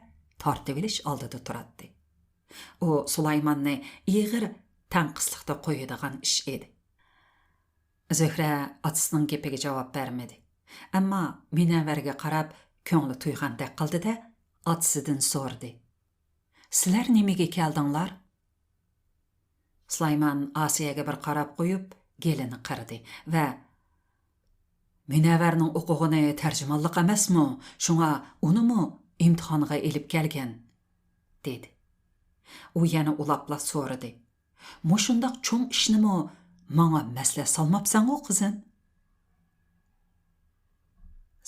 تارتىۋېلىش ئالدىدا تۇراتتى. ئۇ سۇلايماننى ئېغىر تەنقىسلىقتا قويىدىغان ئىش ئىدى. زۆھرە ئاتىسىنىڭ گېپىگە جاۋاب بەرمىدى. ئەمما مۇنەۋۋەرگە قاراپ كۆڭلى تويغاندەك قىلدى-دە، ئاتىسىدىن سورىدى: «سىلەر نېمىگە كەلدىڭلار؟» سۇلايمان ئاسىيەگە بىر قاراپ قويۇپ، گېلىنى قىرىدى ۋە: «مۇنەۋۋەرنىڭ ئوقۇغىنى تەرجىمانلىق ئەمەسمۇ؟ شۇڭا ئۇنىمۇ ئىمتىھانغا ئېلىپ كەلگەن»، دېدى. ئۇ يەنە ئۇلاپلا سورىدى: «مۇشۇنداق چوڭ ئىشنىمۇ ماڭا مەسلىھەت سالماپسەنغۇ، قىزىم؟»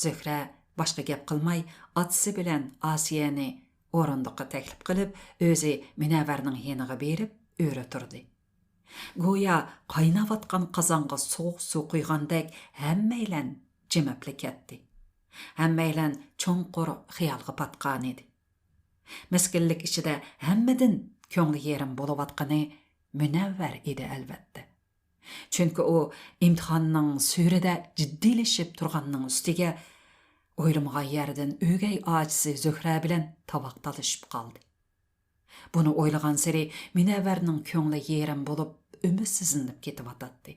زۆھرە باشقا گەپ قىلماي، ئاتىسى بىلەن ئاسىيەنى ئورۇندۇققا تەكلىپ قىلىپ، ئۆزى مۇنەۋۋەرنىڭ يېنىغا بېرىپ ئۆرە تۇردى. گويا قايناۋاتقان قازانغا سوغۇق سۇ قۇيغاندەك ھەممەيلەن جىمىپلا كەتتى. ھەممەيلەن چوڭقۇر خىيالغا پاتقانىدى. مىسكىنلىك ئىچىدە ھەممىدىن كۆڭلى يېرىم بولۇۋاتقىنى مۇنەۋۋەر ئىدى، ئەلۋەتتە. چۈنكى ئۇ ئىمتىھاننىڭ سۈرىدە جىددىيلىشىپ تۇرغاننىڭ ئۈستىگە، ئويلىمىغان يەردىن ئۆگەي ئاچىسى زۆھرە بىلەن تاۋاق تالىشىپ قالدى. بۇنى ئويلىغانسېرى مۇنەۋۋەرنىڭ كۆڭلى يېرىم بولۇپ، ئۈمىدسىزلىنىپ كېتىۋاتاتتى.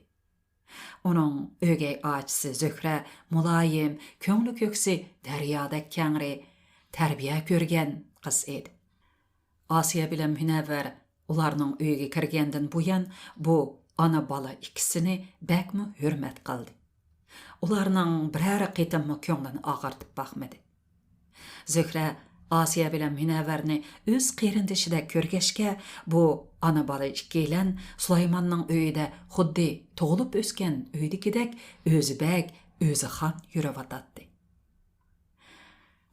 ئۇنىڭ ئۆگەي ئاچىسى زۆھرە مۇلايىم، كۆڭلى كۆكسى دەريادەك كەڭرى، تەربىيە كۆرگەن قىز ئىدى. ئاسىيە بىلەن مۇنەۋۋەر ئۇلارنىڭ ئۆيىگە كىرگەندىن بۇيان، بۇ ئانا-بالا ئىككىسىنى بەكمۇ ھۆرمەت قىلدى. ئۇلارنىڭ بىرەر قېتىممۇ كۆڭلىنى ئاغرىتىپ باقمىدى. زۆھرە ئاسىيە بىلەن مۇنەۋۋەرنى ئۆز قېرىندىشىدەك كۆرگەچكە، بۇ ئانا-بالا ئىككىيلەن سۇلايماننىڭ ئۆيىدە خۇددى تۇغۇلۇپ ئۆسكەن ئۆيدىكىدەك ئۆزى بەگ، ئۆزى خان يۈرۈۋاتاتتى.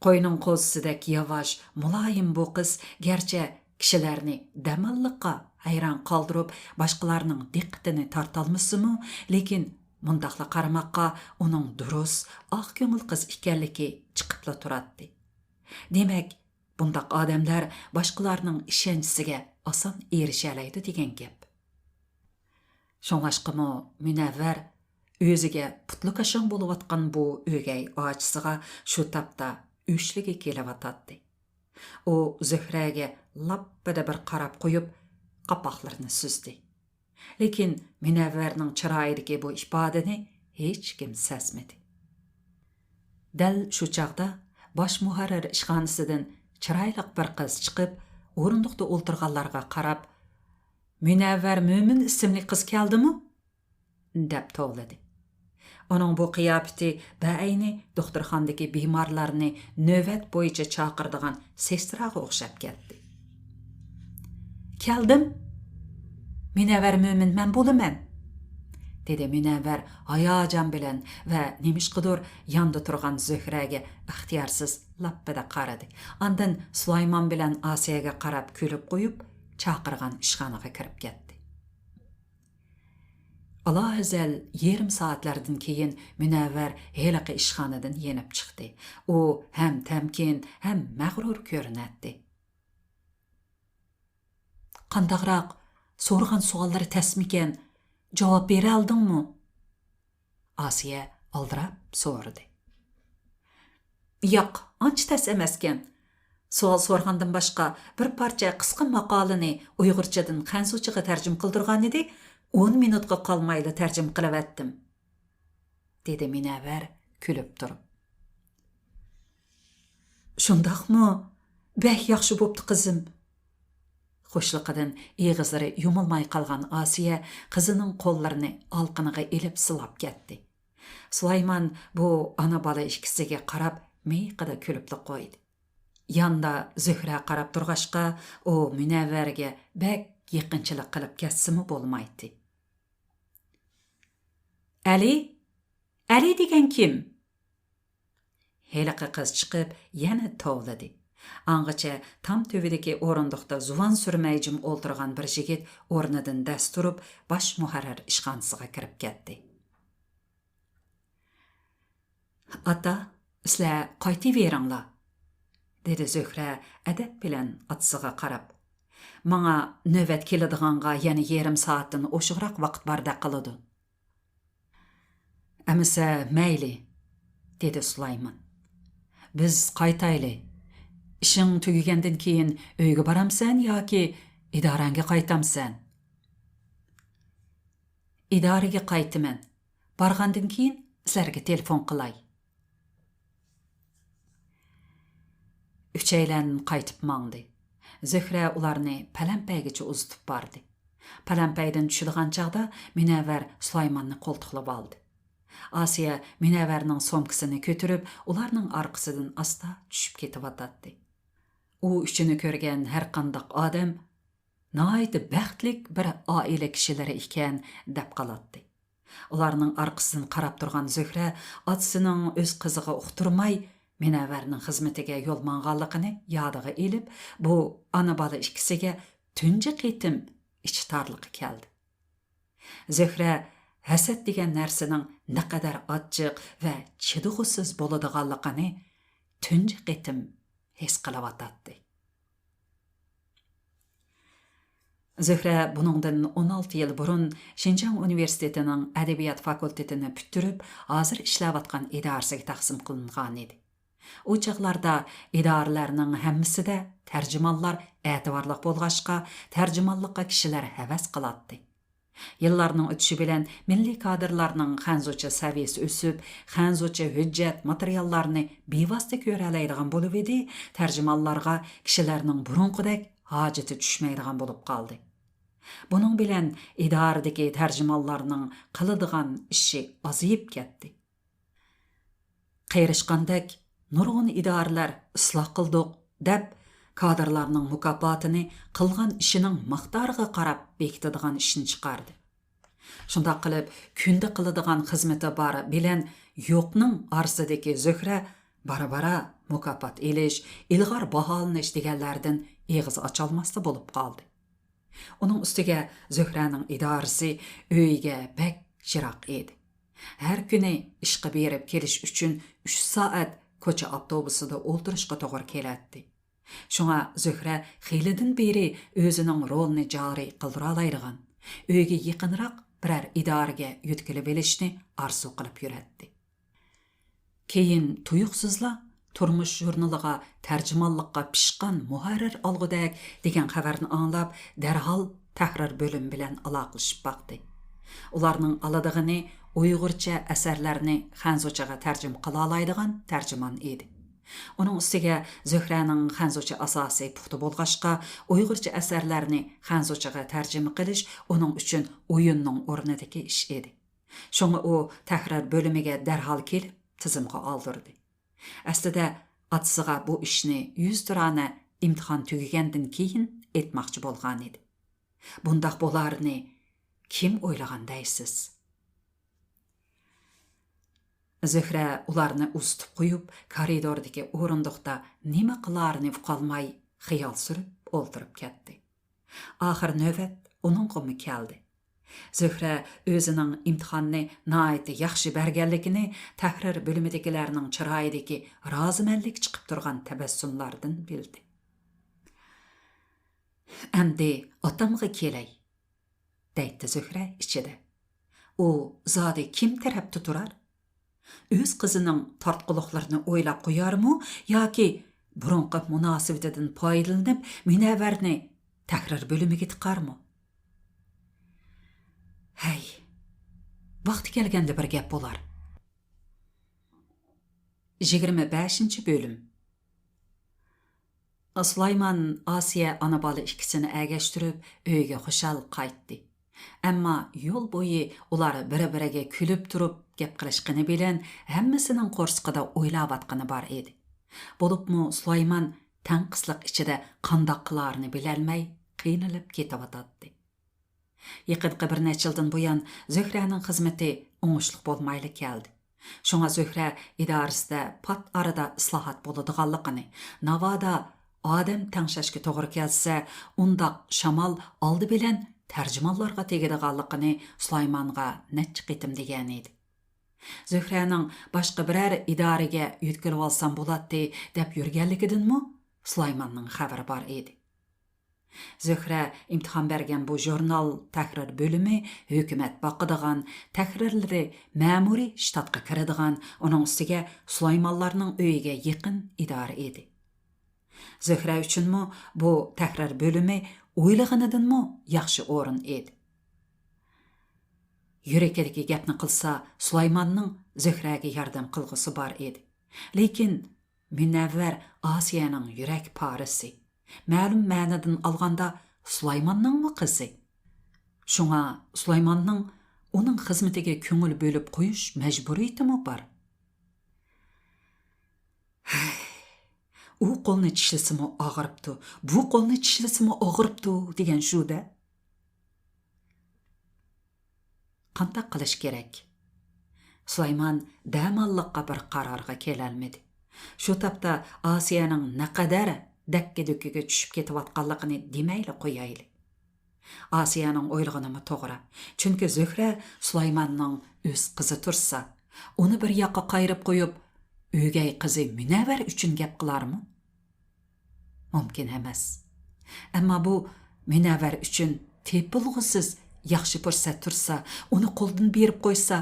قوينىڭ قوزىسىدەك ياۋاش، مۇلايىم بۇ قىز گەرچە كىشىلەرنى دەماللىققا ھەيران قالدۇرۇپ، باشقىلارنىڭ دىققىتىنى تارتالمىسىمۇ، لېكىن مۇنداقلا قارىماققا ئۇنىڭ دۇرۇس، ئاق كۆڭۈل قىز ئىكەنلىكى چىقىپلا تۇراتتى. دېمەك، بۇنداق ئادەملەر باشقىلارنىڭ ئىشەنچىسىگە ئاسان ئېرىشەلەيدۇ دېگەن گەپ. شۇڭلاشقىمۇ مۇنەۋۋەر ئۆزىگە پۇتلىكاشاڭ بولۇۋاتقان بۇ ئۆگەي ئاچىسىغا شۇ تاپتا ئۆچلىگى كېلىۋاتاتتى. ئۇ زۆھرەگە لاپپىدە بىر قاراپ قويۇپ، قاپاقلىرىنى سۈزدى. لېكىن مۇنەۋۋەرنىڭ چىرايىدىكى بۇ ئىپادىنى ھېچكىم سەزمىدى. دەل شۇ چاغدا باش مۇھەررىر ئىشخانىسىدىن چىرايلىق بىر قىز چىقىپ، ئورۇندۇقتا ئولتۇرغانلارغا قاراپ، «مۇنەۋۋەر مۆمىن ئىسىملىك قىز كەلدىمۇ؟» دەپ توۋلىدى. ئۇنىڭ بۇ قىياپىتى بەئەينى دوختۇرخانىدىكى بىمارلارنى نۆۋەت بويىچە چاقىرىدىغان سېستراغا ئوخشاپ كەتتى. «كەلدىم. مۇنەۋۋەر مۆمىن مەن بولىمەن»، دېدى مۇنەۋۋەر ھاياجان بىلەن ۋە نېمىشقىدۇر ياندا تۇرغان زۆھرەگە ئىختىيارسىز لاپپىدە قارىدى. ئاندىن سۇلايمان بىلەن ئاسىيەگە قاراپ كۈلۈپ قويۇپ، چاقىرغان ئىشخانىغا كىرىپ كەتتى. ئالاھەزەل يېرىم سائەتلەردىن كېيىن مۇنەۋۋەر ھېلىقى ئىشخانىدىن يېنىپ چىقتى. ئۇ ھەم تەمكىن، ھەم مەغرۇر كۆرۈنەتتى. «قانداقراق؟ سورىغان سوئاللىرى تەسمىكەن؟ جاۋاب بېرەلدىڭمۇ؟» ئاسىيە ئالدىراپ سورىدى. «ياق، ئانچە تەس ئەمەسكەن. سوئال سورىغاندىن باشقا، بىر پارچە قىسقا ماقالىنى ئۇيغۇرچىدىن خەنزۇچىغا تەرجىمە قىلدۇرغانىدى، ئون مىنۇتقا قالمايلا تەرجىمە قىلىۋەتتىم»، دېدى مۇنەۋۋەر كۈلۈپ تۇرۇپ. «شۇنداقمۇ؟ بەك ياخشى بوپتۇ، قىزىم.» خۇشلۇقىدىن ئېغىزلىرى يۇمۇلماي قالغان ئاسىيە قىزىنىڭ قوللىرىنى ئالىقىنىغا ئېلىپ سىلاپ كەتتى. سۇلايمان بۇ ئانا-بالا ئىككىسىگە قاراپ مىيىقىدا كۈلۈپلا قويدى. ياندا زۆھرە قاراپ تۇرغاچقا، ئۇ مۇنەۋۋەرگە بەك يېقىنچىلىق قىلىپ كەتسىمۇ بولمايتتى. «ئەلى؟ ئەلى دېگەن كىم؟» ھېلىقى قىز چىقىپ يەنە توۋلىدى. ئاڭغىچە تام تۈۋىدىكى ئورۇندۇقتا زۇۋان سۈرمەي جىم ئولتۇرغان بىر يىگىت ئورنىدىن دەس تۇرۇپ، باش مۇھەررىر ئىشخانىسىغا كىرىپ كەتتى. «ئاتا، سىلەر قايتىۋېرىڭلار»، دېدى زۆھرە ئەدەپ بىلەن ئاتىسىغا قاراپ. «ماڭا نۆۋەت كېلىدىغانغا يەنە يېرىم سائەتتىن ئوشۇقراق ۋاقىت باردەك قىلىدۇ.» «ئەمىسە مەيلى»، دېدى سۇلايمان. «بىز قايتايلى. ئىشىڭ تۈگىگەندىن كېيىن ئۆيگە بارامسەن ياكى ئىدارەڭگە قايتامسەن؟» «ئىدارىگە قايتىمەن. بارغاندىن كېيىن سىلەرگە تېلېفون قىلاي.» ئۈچەيلەن قايتىپ ماڭدى. زۆھرە ئۇلارنى پەلەمپەيگىچە ئۇزىتىپ باردى. پەلەمپەيدىن چۈشىدىغان چاغدا مۇنەۋۋەر سۇلايماننى قولتۇقلىۋالدى. ئاسىيە مۇنەۋۋەرنىڭ سومكىسىنى كۆتۈرۈپ، ئۇلارنىڭ ئارقىسىدىن ئاستا چۈشۈپ كېتىۋاتاتتى. ئۇ ئۈچىنى كۆرگەن ھەرقانداق ئادەم ناھايىتى بەختلىك بىر ئائىلە كىشىلىرى ئىكەن، دەپ قالاتتى. ئۇلارنىڭ ئارقىسىدىن قاراپ تۇرغان زۆھرە ئاتىسىنىڭ ئۆز قىزىغا ئۇقتۇرماي مۇنەۋۋەرنىڭ خىزمىتىگە يوللانغانلىقىنى يادىغا ئېلىپ، بۇ ئانا-بالا ئىككىسىگە تۇنجى قېتىم ئىچى تارلىقى كەلدى. زۆھرە ھەسەت دېگەن نەرسىنىڭ نەقەدەر ئاچچىق ۋە چىدىغۇسىز بولىدىغانلىقىنى تۇنجى قېتىم ھېس قىلىۋاتاتتى. زۆھرە بۇنىڭدىن ئون ئالتە يىل بۇرۇن شىنجاڭ ئۇنىۋېرسىتېتىنىڭ ئەدەبىيات فاكۇلتېتىنى پۈتتۈرۈپ، ھازىر ئىشلەۋاتقان ئىدارىسىگە تەقسىم قىلىنغانىدى. ئۇ چاغلاردا ئىدارىلەرنىڭ ھەممىسىدە تەرجىمانلار ئەتىۋارلىق بولغاچقا، تەرجىمانلىققا كىشىلەر ھەۋەس قىلاتتى. يىللارنىڭ ئۆتۈشى بىلەن مىللىي كادىرلارنىڭ خەنزۇچە سەۋىيەسى ئۆسۈپ، خەنزۇچە ھۆججەت، ماتېرىياللارنى بىۋاسىتە كۆرەلەيدىغان بولۇۋىدى، تەرجىمانلارغا كىشىلەرنىڭ بۇرۇنقىدەك ھاجىتى چۈشمەيدىغان بولۇپ قالدى. بۇنىڭ بىلەن ئىدارىدىكى تەرجىمانلارنىڭ قىلىدىغان ئىشى ئازىيىپ كەتتى. قېرىشقاندەك نۇرغۇن ئىدارىلەر ئىسلاھ قىلدۇق دەپ، كادىرلارنىڭ مۇكاپاتىنى قىلغان ئىشىنىڭ مىقدارىغا قاراپ بېكىتىدىغان ئىشنى چىقاردى. شۇنداق قىلىپ، كۈندە قىلىدىغان خىزمىتى بار بىلەن يوقنىڭ ئارىسىدىكى زۆھرە بارا-بارا مۇكاپات ئېلىش، ئىلغار باھالىنىش دېگەنلەردىن ئېغىز ئاچالماسلا بولۇپ قالدى. ئۇنىڭ ئۈستىگە زۆھرەنىڭ ئىدارىسى ئۆيىگە بەك يىراق ئىدى. ھەر كۈنى ئىشقا بېرىپ كېلىش ئۈچۈن ئۈچ سائەت كوچا ئاپتوبۇسىدا ئولتۇرۇشقا توغرا كېلەتتى. شۇڭا زۆھرە خېلىدىن بېرى ئۆزىنىڭ رولىنى جارى قىلدۇرالايدىغان، ئۆيگە يېقىنراق بىرەر ئىدارىگە يۆتكىلىۋېلىشنى ئارزۇ قىلىپ يۈرەتتى. كېيىن تۇيۇقسىزلا تۇرمۇش ژۇرنىلىغا تەرجىمانلىققا پىشقان مۇھەررىر ئالغۇدەك دېگەن خەۋەرنى ئاڭلاپ، دەرھال تەھرىر بۆلۈمى بىلەن ئالاقىلىشىپ باقتى. ئۇلارنىڭ ئالىدىغىنى ئۇيغۇرچە ئەسەرلەرنى خەنزۇچىغا تەرجىمە قىلالايدىغان تەرجىمان ئىدى. ئۇنىڭ ئۈستىگە زۆھرەنىڭ خەنزۇچە ئاساسى پۇختا بولغاچقا، ئۇيغۇرچە ئەسەرلەرنى خەنزۇچىغا تەرجىمە قىلىش ئۇنىڭ ئۈچۈن ئويۇننىڭ ئورنىدىكى ئىش ئىدى. شۇڭا ئۇ تەھرىر بۆلۈمىگە دەرھال كېلىپ، تىزىمغا ئالدۇردى. ئەسلىدە ئاتىسىغا بۇ ئىشنى يۈزتۇرانە ئىمتىھان تۈگىگەندىن كېيىن ئېيتماقچى بولغانىدى. بۇنداق بولارىنى كىم ئويلىغان دەيسىز؟ زۆھرە ئۇلارنى ئۇزىتىپ قويۇپ، كارىدوردىكى ئورۇندۇقتا نېمە قىلارىنى ئۇقالماي خىيال سۈرۈپ ئولتۇرۇپ كەتتى. ئاخىر نۆۋەت ئۇنىڭغىمۇ كەلدى. زۆھرە ئۆزىنىڭ ئىمتىھاننى ناھايىتى ياخشى بەرگەنلىكىنى تەھرىر بۆلۈمىدىكىلەرنىڭ چىرايىدىكى رازىمەنلىك چىقىپ تۇرغان تەبەسسۇملاردىن بىلدى. «ئەمدى ئاتامغا كېلەي»، دەيتتى زۆھرە ئىچىدە. «ئۇ زادى كىم تەرەپتە تۇرار؟ ئۆز قىزىنىڭ تارتقۇلۇقلىرىنى ئويلاپ قويارمۇ ياكى بۇرۇنقى مۇناسىۋىتىدىن پايدىلىنىپ مۇنەۋۋەرنى تەھرىر بۆلۈمىگە تىقارمۇ؟ ھەي، ۋاقتى كەلگەندە بىر گەپ بولار.» يىگىرمە بەشىنچى بۆلۈم. سۇلايمان ئاسىيە ئانا-بالا ئىككىسىنى ئەگەشتۈرۈپ، ئۆيىگە خۇشال قايتتى. ئەمما يول بويى ئۇلار بىر-بىرىگە كۈلۈپ تۇرۇپ گەپ قىلىشقىنى بىلەن، ھەممىسىنىڭ قورسىقىدا ئويلاۋاتقىنى بار ئىدى. بولۇپمۇ سۇلايمان تەڭقىسلىق ئىچىدە قانداق قىلارىنى بىلەلمەي قىينىلىپ كېتىۋاتاتتى. يېقىنقى بىر نەچچە يىلدىن بۇيان زۆھرەنىڭ خىزمىتى ئوڭۇشلۇق بولمايلا كەلدى. شۇڭا زۆھرە ئىدارىسىدە پات ئارىدا ئىسلاھات بولىدىغانلىقىنى، ناۋادا ئادەم تەڭشەشكە توغرا كەلسە، ئۇنداق شامال ئالدى بىلەن تەرجىمانلارغا تېگىدىغانلىقىنى سۇلايمانغا نەچچە قېتىم دېگەنىدى. زۆھرەنىڭ باشقا بىرەر ئىدارىگە يۆتكىلىۋالسام بولاتتى دەپ يۈرگەنلىكىدىنمۇ سۇلايماننىڭ خەۋىرى بار ئىدى. زۆھرە ئىمتىھان بەرگەن بۇ ژۇرنال تەھرىر بۆلۈمى ھۆكۈمەت باقىدىغان، تەھرىرلىرى مەمۇرىي شتاتقا كىرىدىغان، ئۇنىڭ ئۈستىگە سۇلايمانلارنىڭ ئۆيىگە يېقىن ئىدارە ئىدى. زۆھرە ئۈچۈنمۇ بۇ تەھرىر بۆلۈمى ئويلىغىنىدىنمۇ ياخشى ئورۇن ئىدى. يۈرىكىدىكى گەپنى قىلسا، سۇلايماننىڭ زۆھرەگە ياردەم قىلغۇسى بار ئىدى. لېكىن مۇنەۋۋەر ئاسىيەنىڭ يۈرەك پارىسى. مەلۇم مەنىدىن ئالغاندا، سۇلايماننىڭمۇ قىزى. شۇڭا سۇلايماننىڭ ئۇنىڭ خىزمىتىگە كۆڭۈل بۆلۈپ قويۇش مەجبۇرىيىتىمۇ بار. ھەي، ئۇ قولنى چىشلىسىمۇ ئاغرىپتۇ، بۇ قولنى چىشلىسىمۇ ئاغرىپتۇ دېگەن شۇ-دە. قانداق قىلىش كېرەك؟ سۇلايمان دەماللىققا بىر قارارغا كېلەلمىدى. شۇ تاپتا ئاسىيەنىڭ نەقەدەر دەككە-دۈككىگە چۈشۈپ كېتىۋاتقانلىقىنى دېمەيلا قويايلى. ئاسىيەنىڭ ئويلىغىنىمۇ توغرا. چۈنكى زۆھرە سۇلايماننىڭ ئۆز قىزى تۇرسا، ئۇنى بىر ياققا قايرىپ قويۇپ، ئۆگەي قىزى مۇنەۋۋەر ئۈچۈن گەپ قىلارمۇ؟ مۇمكىن ئەمەس. ئەمما بۇ مۇنەۋۋەر ئۈچۈن تېپىلغۇسىز ياخشى پۇرسەت تۇرسا، ئۇنى قولدىن بېرىپ قويسا،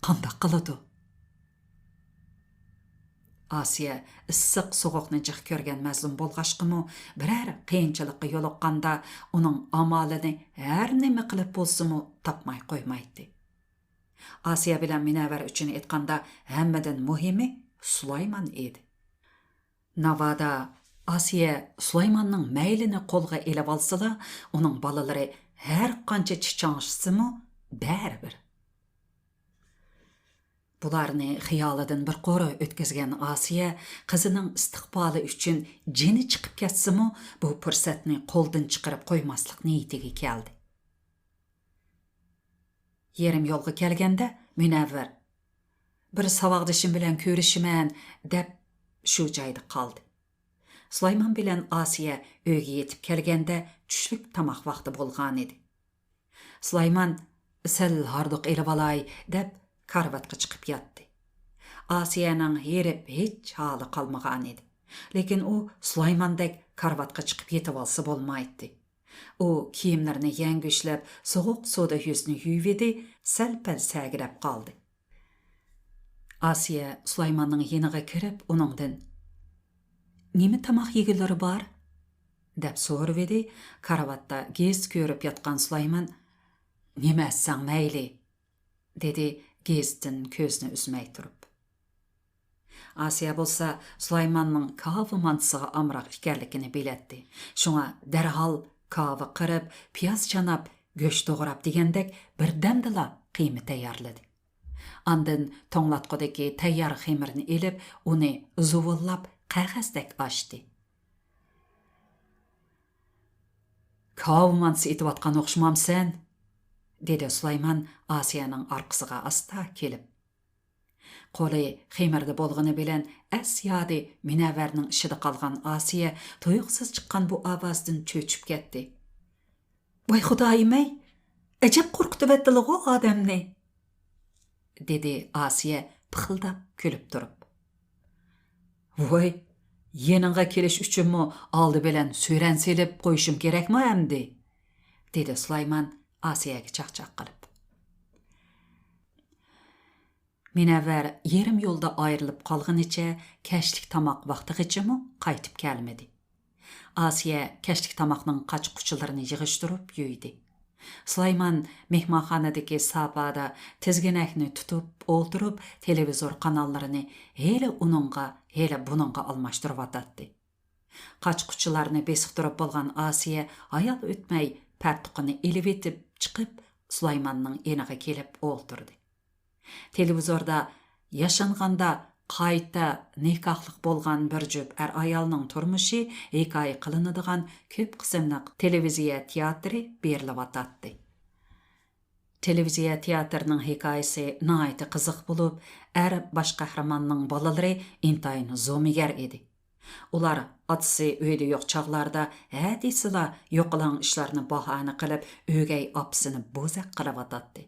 قانداق قىلىدۇ؟ ئاسىيە ئىسسىق سوغۇقنى جىق كۆرگەن مەزلۇم بولغاچقىمۇ، بىرەر قىيىنچىلىققا يولۇققاندا ئۇنىڭ ئامالىنى ھەر نېمە قىلىپ بولسىمۇ تاپماي قويمايتتى. ئاسىيە بىلەن مۇنەۋۋەر ئۈچۈن ئېيتقاندا، ھەممىدىن مۇھىمى سۇلايمان ئىدى. ناۋادا ئاسىيە سۇلايماننىڭ مەيلىنى قولغا ئېلىۋالسىلا، ئۇنىڭ بالىلىرى ھەر قانچە چىچاڭشىسىمۇ بەرىبىر. بۇلارنى خىيالىدىن بىر قۇر ئۆتكۈزگەن ئاسىيە قىزىنىڭ ئىستىقبالى ئۈچۈن جېنى چىقىپ كەتسىمۇ، بۇ پۇرسەتنى قولدىن چىقىرىپ قويماسلىق نىيىتىگە كەلدى. يېرىم يولغا كەلگەندە مۇنەۋۋەر، «بىر ساۋاقدىشىم بىلەن كۆرۈشىمەن» دەپ، شۇ جايدا قالدى. سۇلايمان بىلەن ئاسىيە ئۆيگە يېتىپ كەلگەندە چۈشلۈك تاماق ۋاقتى بولغانىدى. سۇلايمان «سەل ھاردۇق ئېلىۋالاي» دەپ، كارىۋاتقا چىقىپ ياتتى. ئاسىيەنىڭ ھېرىپ ھېچ ھالى قالمىغانىدى. لېكىن ئۇ سۇلايماندەك كارىۋاتقا چىقىپ يېتىۋالسا بولمايتتى. ئۇ كىيىملىرىنى يەڭگۈشلەپ، سوغۇق سۇدا يۈزىنى يۇيۇۋىدى، سەل-پەل سەگىرەپ قالدى. ئاسىيە سۇلايماننىڭ يېنىغا كىرىپ، ئۇنىڭدىن، «نېمە تاماق يېگۈلىرى بار؟» دەپ سورىۋىدى. كارىۋاتتا گېزىت كۆرۈپ ياتقان سۇلايمان، «نېمە ئەتسەڭ مەيلى» دېدى گېزىتتىن كۆزىنى ئۈزمەي تۇرۇپ. ئاسىيە بولسا سۇلايماننىڭ كاۋا مانتىسىغا ئامراق ئىكەنلىكىنى بىلەتتى. شۇڭا دەرھال كاۋا قىرىپ، پىياز چاناپ، گۆش توغراپ دېگەندەك بىردەمدىلا قىيما تەييارلىدى. ئاندىن توڭلاتقۇدىكى تەييار خېمىرنى ئېلىپ، ئۇنى زۇۋۇللاپ قەغەزدەك ئاچتى. «كاۋا مانتىسى ئېتىۋاتقان ئوخشىمامسەن؟» دېدى سۇلايمان ئاسىيەنىڭ ئارقىسىغا ئاستا كېلىپ. قولى خېمىردا بولغىنى بىلەن ئەس-يادى مۇنەۋۋەرنىڭ ئىچىدە قالغان ئاسىيە تۇيۇقسىز چىققان بۇ ئاۋازدىن چۆچۈپ كەتتى. «ۋاي خۇدايىم-ئەي، ئەجەب قورقۇتۇۋەتتىلىغۇ ئادەمنى!» دېدى ئاسىيە پىخىلداپ كۈلۈپ تۇرۇپ. «ۋوي، يېنىڭغا كېلىش ئۈچۈنمۇ ئالدى بىلەن سۈرەن سېلىپ قويۇشۇم كېرەكمۇ ئەمدى؟» دېدى سۇلايمان ئاسىيەگە چاقچاق قىلىپ. مۇنەۋۋەر يېرىم يولدا ئايرىلىپ قالغىنىچە كەچلىك تاماق ۋاقتىغىچىمۇ قايتىپ كەلمىدى. ئاسىيە كەچلىك تاماقنىڭ قاچا-قۇچىلىرىنى يىغىشتۇرۇپ يۇيدى. سۇلايمان مېھمانخانىدىكى ساپادا تىزگىنەكنى تۇتۇپ ئولتۇرۇپ، تېلېۋىزور قاناللىرىنى ھېلى ئۇنىڭغا، ھېلى بۇنىڭغا ئالماشتۇرۇۋاتاتتى. قاچا-قۇچىلارنى بېسىقتۇرۇپ بولغان ئاسىيە ھايال ئۆتمەي پەرتۇقىنى ئېلىۋېتىپ چىقىپ، سۇلايماننىڭ يېنىغا كېلىپ ئولتۇردى. تېلېۋىزوردا ياشانغاندا قايتا نىكاھلىق بولغان بىر جۈپ ئەر-ئايالنىڭ تۇرمۇشى ھېكايە قىلىنىدىغان كۆپ قىسىملىق تېلېۋىزىيە تىياتىرى بېرىلىۋاتاتتى. تېلېۋىزىيە تىياتىرىنىڭ ھېكايىسى ناھايىتى قىزىق بولۇپ، ئەر باش قەھرىماننىڭ بالىلىرى ئىنتايىن زومىگەر ئىدى. ئۇلار ئاتىسى ئۆيدە يوق چاغلاردا ھە دېسىلا يوقىلاڭ ئىشلارنى باھانە قىلىپ، ئۆگەي ئاپىسىنى بوزەك قىلىۋاتاتتى.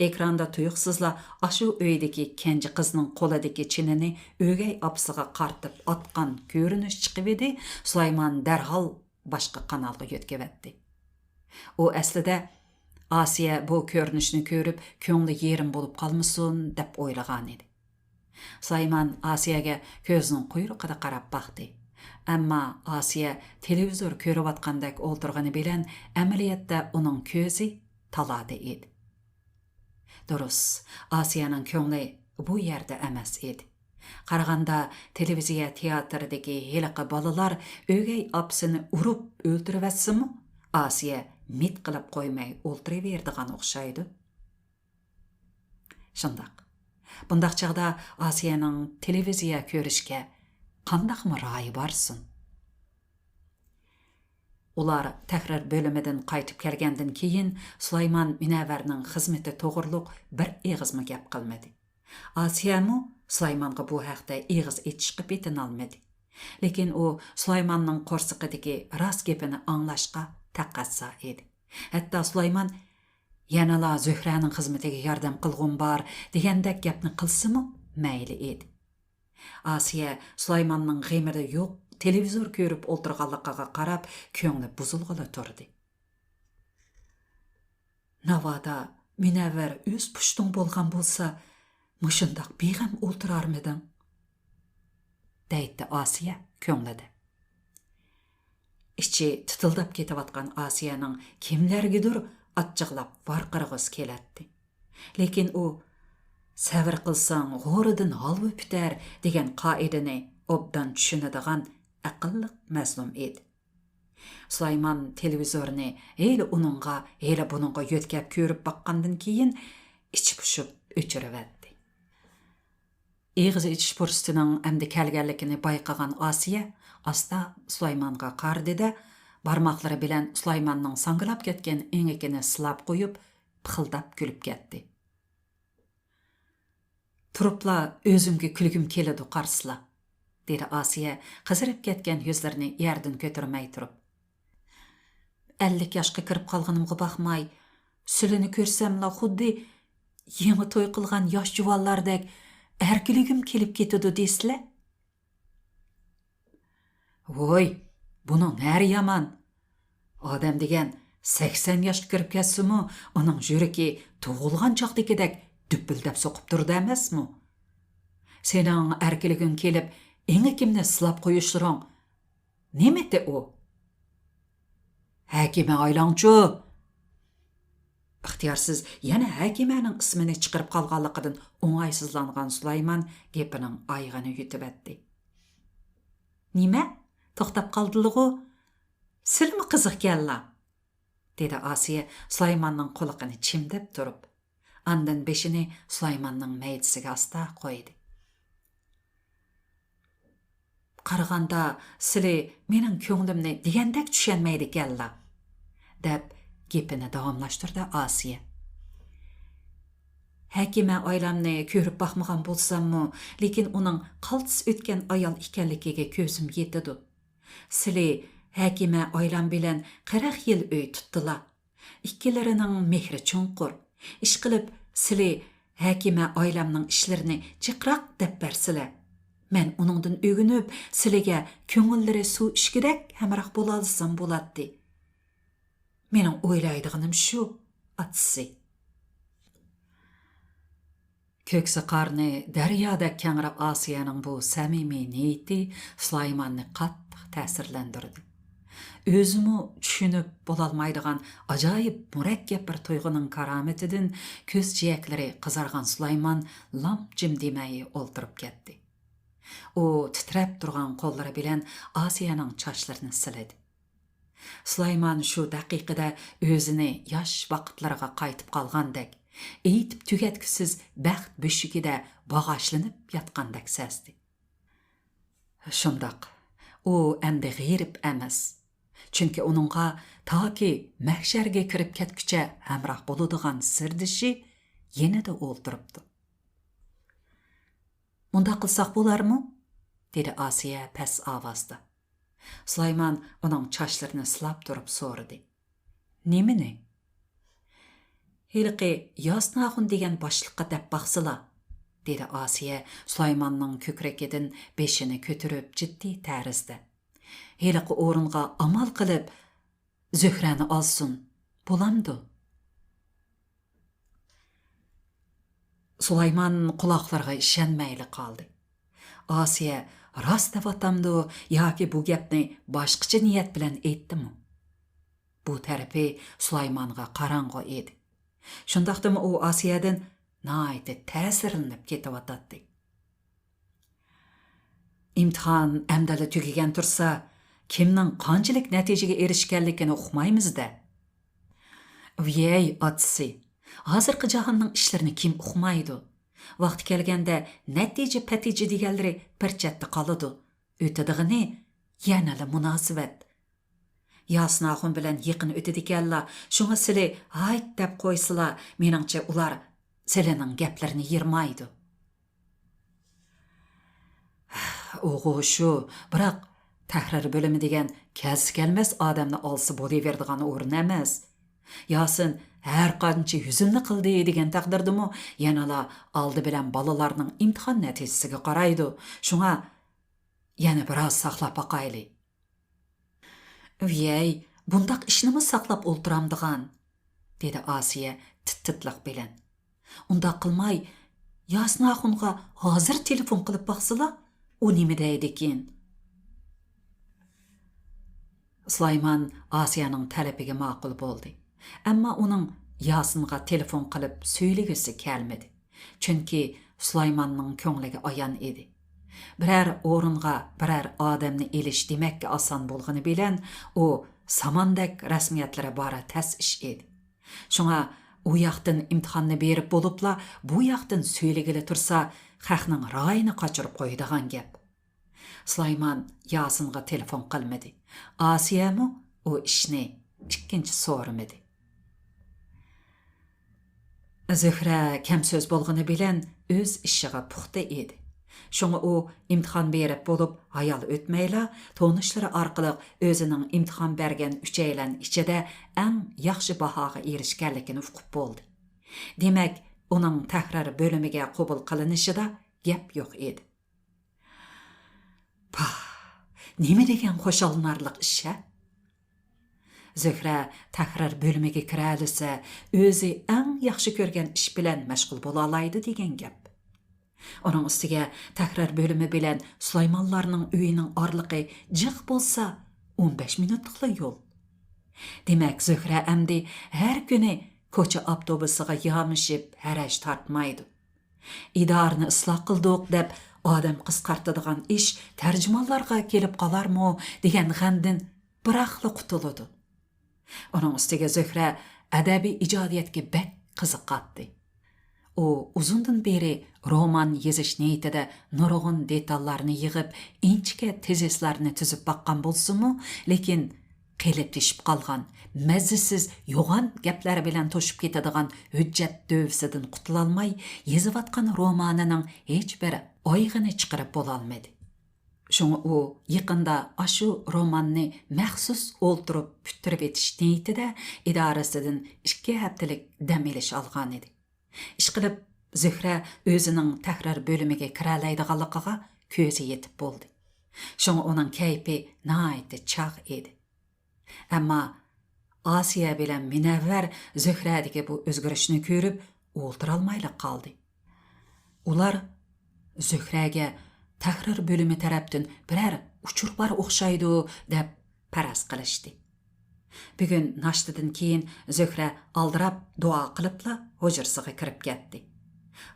ئېكراندا تۇيۇقسىزلا ئاشۇ ئۆيدىكى كەنجى قىزنىڭ قولىدىكى چىنىنى ئۆگەي ئاپىسىغا قارىتىپ ئاتقان كۆرۈنۈش چىقىۋىدى، سۇلايمان دەرھال باشقا قانالغا يۆتكىۋەتتى. ئۇ ئەسلىدە ئاسىيە بۇ كۆرۈنۈشنى كۆرۈپ، كۆڭلى يېرىم بولۇپ قالمىسۇن دەپ ئويلىغانىدى. سۇلايمان ئاسىيەگە كۆزىنىڭ قۇيرۇقىدا قاراپ باقتى. ئەمما ئاسىيە تېلېۋىزور كۆرۈۋاتقاندەك ئولتۇرغىنى بىلەن، ئەمەلىيەتتە ئۇنىڭ كۆزى تالادا ئىدى. دۇرۇس، ئاسىيەنىڭ كۆڭلى بۇ يەردە ئەمەس ئىدى. قارىغاندا، تېلېۋىزىيە تىياتىرىدىكى ھېلىقى بالىلار ئۆگەي ئاپىسىنى ئۇرۇپ ئۆلتۈرۈۋەتسىمۇ، ئاسىيە مىت قىلىپ قويماي ئولتۇرۇۋېرىدىغان ئوخشايدۇ. شۇنداق. بۇنداق چاغدا ئاسىيەنىڭ تېلېۋىزىيە كۆرۈشكە قانداقمۇ رايى بارسۇن؟ ئۇلار تەھرىر بۆلۈمىدىن قايتىپ كەلگەندىن كېيىن، سۇلايمان مۇنەۋۋەرنىڭ خىزمىتى توغرۇلۇق بىر ئېغىزمۇ گەپ قىلمىدى. ئاسىيەمۇ سۇلايمانغا بۇ ھەقتە ئېغىز ئېچىشقا پېتىنالمىدى. لېكىن ئۇ سۇلايماننىڭ قورسىقىدىكى راست گېپىنى ئاڭلاشقا تەقەززا ئىدى. ھەتتا سۇلايمان، «يەنىلا زۆھرەنىڭ خىزمىتىگە ياردەم قىلغۇم بار» دېگەندەك گەپنى قىلسىمۇ مەيلى ئىدى. ئاسىيە سۇلايماننىڭ غېمىدە يوق، تېلېۋىزور كۆرۈپ ئولتۇرغانلىقىغا قاراپ، كۆڭلى بۇزۇلغىلى تۇردى. «ناۋادا مۇنەۋۋەر ئۆز پۇشتۇڭ بولغان بولسا، مۇشۇنداق بىغەم ئولتۇرارمىدىڭ؟» دەيتتى ئاسىيە كۆڭلىدە. ئىچى تىتىلداپ كېتىۋاتقان ئاسىيەنىڭ كىملەرگىدۇر ئاچچىقلاپ ۋارقىرىغۇسى كېلەتتى. لېكىن ئۇ، «سەۋر قىلساڭ، غورىدىن ھالۋا پۈتەر» دېگەن قائىدىنى ئوبدان چۈشىنىدىغان ئەقىللىق مەزلۇم ئىدى. سۇلايمان تېلېۋىزورنى ھېلى ئۇنىڭغا، ھېلى بۇنىڭغا يۆتكەپ كۆرۈپ باققاندىن كېيىن، ئىچى پۇشۇپ ئۆچۈرۈۋەتتى. ئېغىز ئېچىش پۇرسىتىنىڭ ئەمدى كەلگەنلىكىنى بايقىغان ئاسىيە ئاستا سۇلايمانغا قارىدى-دە، بارماقلىرى بىلەن سۇلايماننىڭ ساڭگىلاپ كەتكەن ئېڭىكىنى سىلاپ قويۇپ، پىخىلداپ كۈلۈپ كەتتى. «تۇرۇپلا ئۆزۈمگە كۈلگۈم كېلىدۇ، قارىسىلا»، دېدى ئاسىيە قىزىرىپ كەتكەن يۈزلىرىنى يەردىن كۆتۈرمەي تۇرۇپ. «ئەللىك ياشقا كىرىپ قالغىنىمغا باقماي، سىلىنى كۆرسەملا خۇددى يېڭى توي قىلغان ياش جۇۋانلاردەك ئەركىلىگۈم كېلىپ كېتىدۇ دېسىلە.» «ۋوي، بۇنىڭ نەرى يامان؟ ئادەم دېگەن سەكسەن ياشقا كىرىپ كەتسىمۇ، ئۇنىڭ يۈرىكى تۇغۇلغان چاغدىكىدەك دۈپۈلدەپ سوقۇپ تۇرىدۇ ئەمەسمۇ؟ سېنىڭ ئەركىلىگۈڭ كېلىپ ئېڭىكىمنى سىلاپ قويۇشلىرىڭ نېمىتى ئۇ؟» «ھەكىمە ئايلاڭچۇ!» ئىختىيارسىز يەنە ھەكىمەنىڭ ئىسمىنى چىقىرىپ قالغانلىقىدىن ئوڭايسىزلانغان سۇلايمان گېپىنىڭ ئايىغىنى يۇتۇۋەتتى. «نېمە؟ توختاپ قالدىلىغۇ؟ سىلىمۇ قىزىقكەنلا؟» دېدى ئاسىيە سۇلايماننىڭ قۇلىقىنى چىمدەپ تۇرۇپ. ئاندىن بېشىنى سۇلايماننىڭ مەيدىسىگە ئاستا قويدى. «قارىغاندا، سىلى مېنىڭ كۆڭلۈمنى دېگەندەك چۈشەنمەيدىكەنلا»، دەپ گېپىنى داۋاملاشتۇردى ئاسىيە. «ھەكىمە ئايلامنى كۆرۈپ باقمىغان بولساممۇ، لېكىن ئۇنىڭ قالتىس ئۆتكەن ئايال ئىكەنلىكىگە كۆزۈم يېتىدۇ. سىلى ھەكىمە ئايلام بىلەن قىرىق يىل ئۆي تۇتتىلا. ئىككىلىرىنىڭ مېھرى چوڭقۇر. ئىشقىلىپ، سىلى ھەكىمە ئايلامنىڭ ئىشلىرىنى جىقراق دەپ بەرسىلە. مەن ئۇنىڭدىن ئۆگىنىپ، سىلىگە كۆڭۈللىرى سۇ ئىچكۈدەك ھەمراھ بولالىسام بولاتتى. مېنىڭ ئويلايدىغىنىم شۇ، ئاتىسى.» كۆكسى قارنى دەريادەك كەڭرى ئاسىيەنىڭ بۇ سەمىمىي نىيىتى سۇلايماننى قاتتىق تەسىرلەندۈردى. ئۆزىمۇ چۈشىنىپ بولالمايدىغان ئاجايىپ مۇرەككەپ بىر تۇيغۇنىڭ كارامىتىدىن كۆز جىيەكلىرى قىزارغان سۇلايمان لام جىم دېمەي ئولتۇرۇپ كەتتى. ئۇ تىترەپ تۇرغان قوللىرى بىلەن ئاسىيەنىڭ چاچلىرىنى سىلىدى. سۇلايمان شۇ دەقىقىدە ئۆزىنى ياش ۋاقىتلىرىغا قايتىپ قالغاندەك، ئېيتىپ تۈگەتكۈسىز بەخت بۆشۈكىدە باغاشلىنىپ ياتقاندەك سەزدى. شۇنداق، ئۇ ئەمدى غېرىب ئەمەس. چۈنكى ئۇنىڭغا تاكى مەھشەرگە كىرىپ كەتكۈچە ھەمراھ بولىدىغان سىردىشى يېنىدا ئولتۇرۇپتۇ. «مۇنداق قىلساق بولارمۇ؟» دېدى ئاسىيە پەس ئاۋازدا. سۇلايمان ئۇنىڭ چاچلىرىنى سىلاپ تۇرۇپ سورىدى. «نېمىنى؟» «ھېلىقى ياسىن ئاخۇن دېگەن باشلىققا دەپ باقسىلا»، دېدى ئاسىيە سۇلايماننىڭ كۆكرىكىدىن بېشىنى كۆتۈرۈپ جىددىي تەرزدە. «ھېلىقى ئورۇنغا ئامال قىلىپ، زۆھرەنى ئالسۇن، بولامدۇ؟» سۇلايمان قۇلاقلىرىغا ئىشەنمەيلا قالدى. ئاسىيە راست دەۋاتامدۇ ياكى بۇ گەپنى باشقىچە نىيەت بىلەن ئېيتتىمۇ؟ بۇ تەرىپى سۇلايمانغا قاراڭغۇ ئىدى. شۇنداقتىمۇ ئۇ ئاسىيەدىن ناھايىتى تەسىرلىنىپ كېتىۋاتاتتى. ئىمتىھان ئەمدىلا تۈگىگەن تۇرسا، كىمنىڭ قانچىلىك نەتىجىگە ئېرىشكەنلىكىنى ئۇقمايمىز-دە. ۋىيەي، ئاتىسى، ھازىرقى جاھاننىڭ ئىشلىرىنى كىم ئۇقمايدۇ؟ ۋاقتى كەلگەندە نەتىجە-پەتىجە دېگەنلىرى بىر چەتتە قالىدۇ. ئۆتىدىغىنى يەنىلا مۇناسىۋەت. ياسىن ئاخۇن بىلەن يېقىن ئۆتىدىكەنلا، شۇڭا سىلى ھايت دەپ قويسىلا، مېنىڭچە ئۇلار سىلىنىڭ گەپلىرىنى يىرمايدۇ. ئۇغۇ شۇ، بىراق تەھرىر بۆلۈمى دېگەن كەلسە كەلمەس ئادەمنى ئالسا بولۇۋېرىدىغان ئورۇن ئەمەس. ياسىن ھەر قانچە ھۆزۈمنى قىلدى دېگەن تەقدىردىمۇ، يەنىلا ئالدى بىلەن بالىلارنىڭ ئىمتىھان نەتىجىسىگە قارايدۇ. شۇڭا يەنە بىراز ساقلاپ باقايلى. ۋىيەي، بۇنداق ئىشنىمۇ ساقلاپ ئولتۇرامدىغان؟ دېدى ئاسىيە تىت-تىتلىق بىلەن. ئۇنداق قىلماي، ياسىن ئاخۇنغا ھازىر تېلېفون قىلىپ باقسىلا، ئۇ نېمە دەيدىكىن؟ سۇلايمان ئاسىيەنىڭ تەلىپىگە ماقۇل بولدى. ئەمما ئۇنىڭ ياسىنغا تېلېفون قىلىپ سۆيلىگۈسى كەلمىدى. چۈنكى سۇلايماننىڭ كۆڭلىگە ئايان ئىدى. بىرەر ئورۇنغا بىرەر ئادەمنى ئېلىش دېمەككە ئاسان بولغىنى بىلەن، ئۇ ساماندەك رەسمىيەتلىرى بارا تەس ئىش ئىدى. شۇڭا ئۇ ياقتىن ئىمتىھاننى بېرىپ بولۇپلا، بۇ ياقتىن سۆيلىگىلى تۇرسا، خەقنىڭ رايىنى قاچۇرۇپ قويىدىغان گەپ. سۇلايمان ياسىنغا تېلېفون قىلمىدى. ئاسىيەمۇ ئۇ ئىشنى ئىككىنچى سورىمىدى. زۆھرە كەم سۆز بولغىنى بىلەن ئۆز ئىشىغا پۇختا ئىدى. شۇڭا ئۇ ئىمتىھان بېرىپ بولۇپ ھايال ئۆتمەيلا، تونۇشلىرى ئارقىلىق ئۆزىنىڭ ئىمتىھان بەرگەن ئۈچەيلەن ئىچىدە ئەڭ ياخشى باھاغا ئېرىشكەنلىكىنى ئۇقۇپ بولدى. دېمەك، ئۇنىڭ تەھرىر بۆلۈمىگە قوبۇل قىلىنىشىدا گەپ يوق ئىدى. پاھ، نېمە دېگەن خۇشاللىنارلىق ئىش ھە؟ زۆھرە تەھرىر بۆلۈمىگە كىرەلىسە، ئۆزى ئەڭ ياخشى كۆرگەن ئىش بىلەن مەشغۇل بولالايدۇ دېگەن گەپ. ئۇنىڭ ئۈستىگە تەھرىر بۆلۈمى بىلەن سۇلايمانلارنىڭ ئۆيىنىڭ ئارىلىقى جىق بولسا، ئون بەش مىنۇتلۇقلا يول. دېمەك، زۆھرە ئەمدى ھەر كۈنى كوچا ئاپتوبۇسىغا يامىشىپ، ھەرەج تارتمايدۇ. ئىدارىنى ئىسلاھ قىلدۇق دەپ، ئادەم قىسقارتىدىغان ئىش تەرجىمانلارغا كېلىپ قالارمۇ دېگەن غەمدىن بىراقلا قۇتۇلىدۇ. ئۇنىڭ ئۈستىگە زۆھرە ئەدەبىي ئىجادىيەتكە بەك قىزىقاتتى. ئۇ ئۇزۇندىن بېرى رومان يېزىش نىيىتىدە نۇرغۇن دېتاللارنى يىغىپ، ئىنچىكە تېزىسلارنى تۈزۈپ باققان بولسىمۇ، لېكىن قېلىپلىشىپ قالغان، مەززىسىز، يوغان گەپلەر بىلەن توشۇپ كېتىدىغان ھۆججەت دۆۋىسىدىن قۇتۇلالماي، يېزىۋاتقان رومانىنىڭ ھېچبىر ئايىغىنى چىقىرىپ بولالمىدى. شۇڭا ئۇ يېقىندا ئاشۇ روماننى مەخسۇس ئولتۇرۇپ پۈتتۈرۈۋېتىش نىيىتىدە ئىدارىسىدىن ئىككى ھەپتىلىك دەم ئېلىش ئالغانىدى. ئىشقىلىپ، زۆھرە ئۆزىنىڭ تەھرىر بۆلۈمىگە كىرەلەيدىغانلىقىغا كۆزى يېتىپ بولدى. شۇڭا ئۇنىڭ كەيپى ناھايىتى چاغ ئىدى. ئەمما ئاسىيە بىلەن مۇنەۋۋەر زۆھرەدىكى بۇ ئۆزگىرىشنى كۆرۈپ، ئولتۇرالمايلا قالدى. ئۇلار زۆھرەگە تەھرىر بۆلۈمى تەرەپتىن بىرەر ئۇچۇر بار ئوخشايدۇ، دەپ پەرەز قىلىشتى. بۈگۈن ناشتىدىن كېيىن زۆھرە ئالدىراپ دۇئا قىلىپلا ھۇجرىسىغا كىرىپ كەتتى.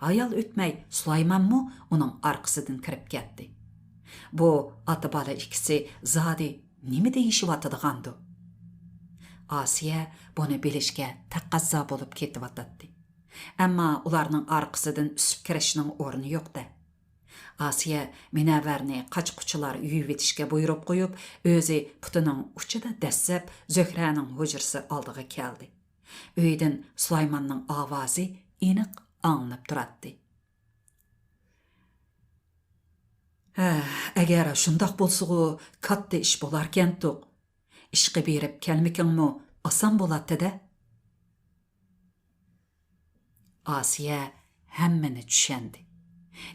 ھايال ئۆتمەي سۇلايمانمۇ ئۇنىڭ ئارقىسىدىن كىرىپ كەتتى. بۇ ئاتا-بالا ئىككىسى زادى نېمە دېيىشىۋاتىدىغاندۇ؟ ئاسىيە بۇنى بىلىشكە تەقەززا بولۇپ كېتىۋاتاتتى. ئەمما ئۇلارنىڭ ئارقىسىدىن ئۈسۈپ كىرىشنىڭ ئورنى يوق-دە. ئاسىيە مۇنەۋۋەرنى قاچا-قۇچىلار يۇيۇۋېتىشكە بۇيرۇپ قويۇپ، ئۆزى پۇتىنىڭ ئۇچىدا دەسسەپ زۆھرەنىڭ ھۇجرىسى ئالدىغا كەلدى. ئۆيدىن سۇلايماننىڭ ئاۋازى ئېنىق ئاڭلىنىپ تۇراتتى. ھە، ئەگەر شۇنداق بولسىغۇ، كاتتا ئىش بولاركەنتۇق. ئىشقا بېرىپ كەلمىكىڭمۇ ئاسان بولاتتى-دە. ئاسىيە ھەممىنى چۈشەندى.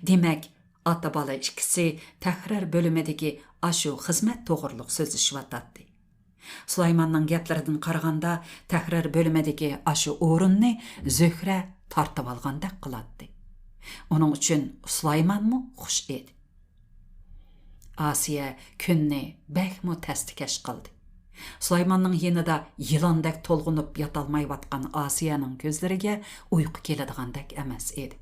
دېمەك، ئاتا-بالا ئىككىسى تەھرىر بۆلۈمىدىكى ئاشۇ خىزمەت توغرۇلۇق سۆزلىشىۋاتاتتى. سۇلايماننىڭ گەپلىرىدىن قارىغاندا، تەھرىر بۆلۈمىدىكى ئاشۇ ئورۇننى زۆھرە تارتىۋالغاندەك قىلاتتى. ئۇنىڭ ئۈچۈن سۇلايمانمۇ خۇش ئىدى. ئاسىيە كۈننى بەكمۇ تەستىكەش قىلدى. سۇلايماننىڭ يېنىدا يىلاندەك تولغىنىپ ياتالمايۋاتقان ئاسىيەنىڭ كۆزلىرىگە ئۇيقۇ كېلىدىغاندەك ئەمەس ئىدى.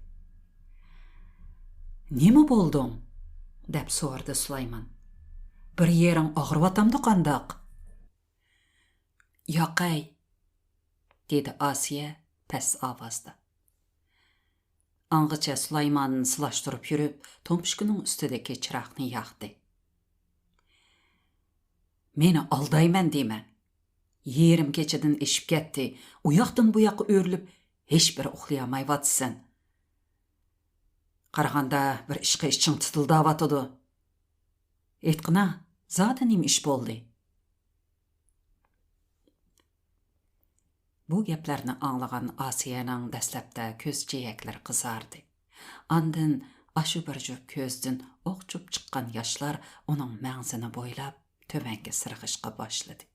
«نېمە بولدۇڭ؟» دەپ سورىدى سۇلايمان. «بىر يېرىڭ ئاغرىۋاتامدۇ قانداق؟» «ياقەي»، دېدى ئاسىيە پەس ئاۋازدا. ئاڭغىچە سۇلايمان سىلاشتۇرۇپ يۈرۈپ، تۇمشۇكىنىڭ ئۈستىدىكى چىراغنى ياقتى. «مېنى ئالدايمەن دېمە. يېرىم كېچىدىن ئېشىپ كەتتى. ئۇياقتىن بۇياققا ئۆرۈلۈپ، ھېچبىر ئۇخلىيالمايۋاتىسەن. قارىغاندا، بىر ئىشقا ئىچىڭ تىتىلداۋاتىدۇ. ئېيتقىنا، زادى نېمە ئىش بولدى؟ بۇ گەپلەرنى ئاڭلىغان ئاسىيەنىڭ دەسلەپتە كۆز جىيەكلىرى قىزاردى. ئاندىن ئاشۇ بىر جۈپ كۆزدىن ئوقچۇپ چىققان ياشلار ئۇنىڭ مەڭزىنى بويلاپ تۆۋەنگە سىرغىشقا باشلىدى.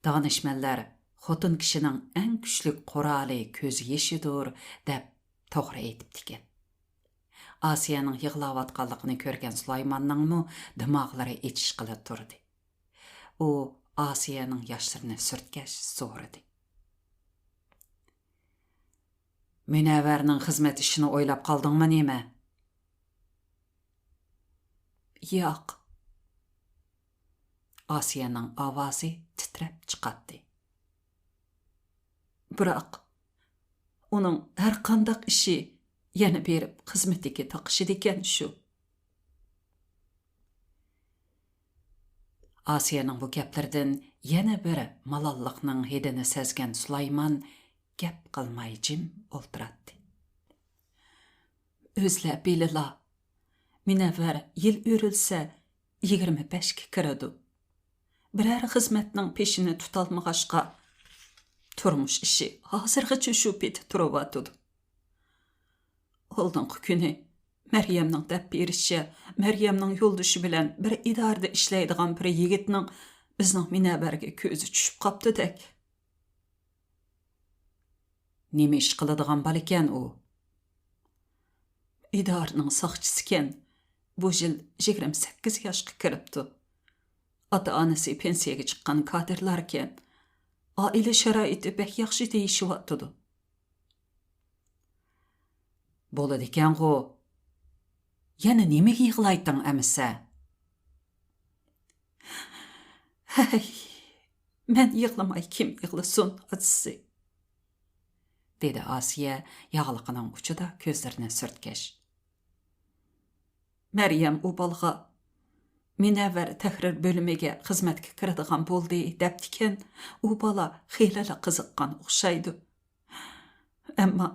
دانىشمەنلەر «خوتۇن كىشىنىڭ ئەڭ كۈچلۈك قورالى كۆز يېشىدۇر» دەپ توغرا ئېيتىپتىكەن. ئاسىيەنىڭ يىغلاۋاتقانلىقىنى كۆرگەن سۇلايماننىڭمۇ دىماغلىرى ئېچىشقىلى تۇردى. ئۇ ئاسىيەنىڭ ياشلىرىنى سۈرتكەچ سورىدى: «مۇنەۋۋەرنىڭ خىزمەت ئىشىنى ئويلاپ قالدىڭمۇ نېمە؟» «ياق.» ئاسىيەنىڭ ئاۋازى تىترەپ چىقاتتى. «بىراق، ئۇنىڭ ھەرقانداق ئىشى يەنە بېرىپ خىزمىتىگە تاقىشىدىكەن شۇ.» ئاسىيەنىڭ بۇ گەپلىرىدىن يەنە بىر مالاللىقنىڭ ھىدىنى سەزگەن سۇلايمان گەپ قىلماي جىم ئولتۇراتتى. «ئۆزلەر بىلىلا، مۇنەۋۋەر يىل ئۆرۈلسە، يىگىرمە بەشكە كىرىدۇ. بىرەر خىزمەتنىڭ پېشىنى تۇتالمىغاچقا، تۇرمۇش ئىشى ھازىرغىچە شۇ پېتى تۇرۇۋاتىدۇ. ئالدىنقى كۈنى مەريەمنىڭ دەپ بېرىشىچە، مەريەمنىڭ يولدىشى بىلەن بىر ئىدارىدە ئىشلەيدىغان بىر يىگىتنىڭ بىزنىڭ مۇنەۋۋەرگە كۆزى چۈشۈپ قاپتۇدەك.» «نېمە ئىش قىلىدىغان بالىكەن ئۇ؟» «ئىدارىنىڭ ساقچىسىكەن. بۇ يىل يىگىرمە سەككىز ياشقا كىرىپتۇ. ئاتا-ئانىسى پېنسىيەگە چىققان كادىرلاركەن. ئائىلە شارائىتى بەك ياخشى دېيىشىۋاتىدۇ.» «بولىدىكەنغۇ. يەنە نېمىگە يىغلايتتىڭ ئەمىسە؟» «ھەي، مەن يىغلىماي كىم يىغلىسۇن، ئاچىسى؟» دېدى ئاسىيە ياغلىقىنىڭ ئۇچىدا كۆزلىرىنى سۈرتكەچ. «مەريەم ئۇ بالىغا مۇنەۋۋەر تەھرىر بۆلۈمىگە خىزمەتكە كىرىدىغان بولدى دەپتىكەن، ئۇ بالا خېلىلا قىزىققان ئوخشايدۇ. ئەمما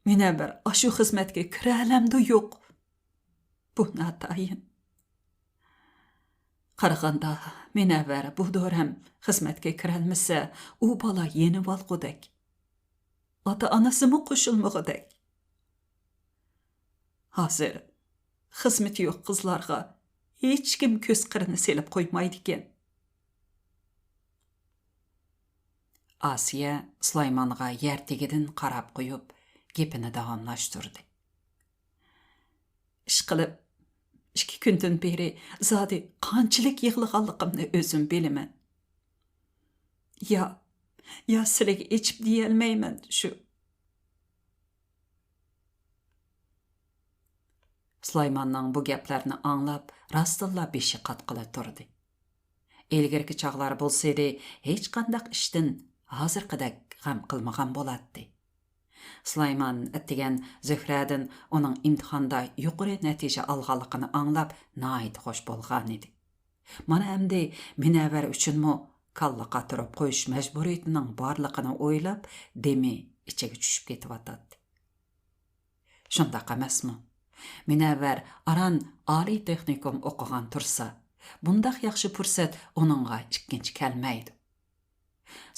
مۇنەۋۋەر ئاشۇ خىزمەتكە كىرەلەمدۇ يوق؟ بۇ ناتايىن. قارىغاندا، مۇنەۋۋەر بۇ دورەم خىزمەتكە كىرەلمىسە، ئۇ بالا يېنىۋالغۇدەك. ئاتا-ئانىسىمۇ قوشۇلمىغۇدەك. ھازىر خىزمىتى يوق قىزلارغا ھېچكىم كۆز قىرىنى سېلىپ قويمايدىكەن.» ئاسىيە سۇلايمانغا يەر تېگىدىن قاراپ قويۇپ، گېپىنى داۋاملاشتۇردى. «ئىشقىلىپ، ئىككى كۈندىن بېرى زادى قانچىلىك يىغلىغانلىقىمنى ئۆزۈم بىلىمەن. يا، يا سىلىگە ئېچىپ دېيەلمەيمەن شۇ.» سۇلايماننىڭ بۇ گەپلەرنى ئاڭلاپ، راستتىنلا بېشى قاتقىلى تۇردى. ئىلگىرىكى چاغلار بولسىدى، ھېچقانداق ئىشتىن ھازىرقىدەك غەم قىلمىغان بولاتتى. سۇلايمان ئەتىگەن زۆھرەدىن ئۇنىڭ ئىمتىھاندا يۇقىرى نەتىجە ئالغانلىقىنى ئاڭلاپ، ناھايىتى خوش بولغانىدى. مانا ئەمدى مۇنەۋۋەر ئۈچۈنمۇ كاللا قاتۇرۇپ قويۇش مەجبۇرىيىتىنىڭ بارلىقىنى ئويلاپ، دېمى ئىچىگە چۈشۈپ كېتىۋاتاتتى. شۇنداق ئەمەسمۇ؟ مۇنەۋۋەر ئاران ئالىي تېخنىكوم ئوقۇغان تۇرسا، بۇنداق ياخشى پۇرسەت ئۇنىڭغا ئىككىنچى كەلمەيدۇ.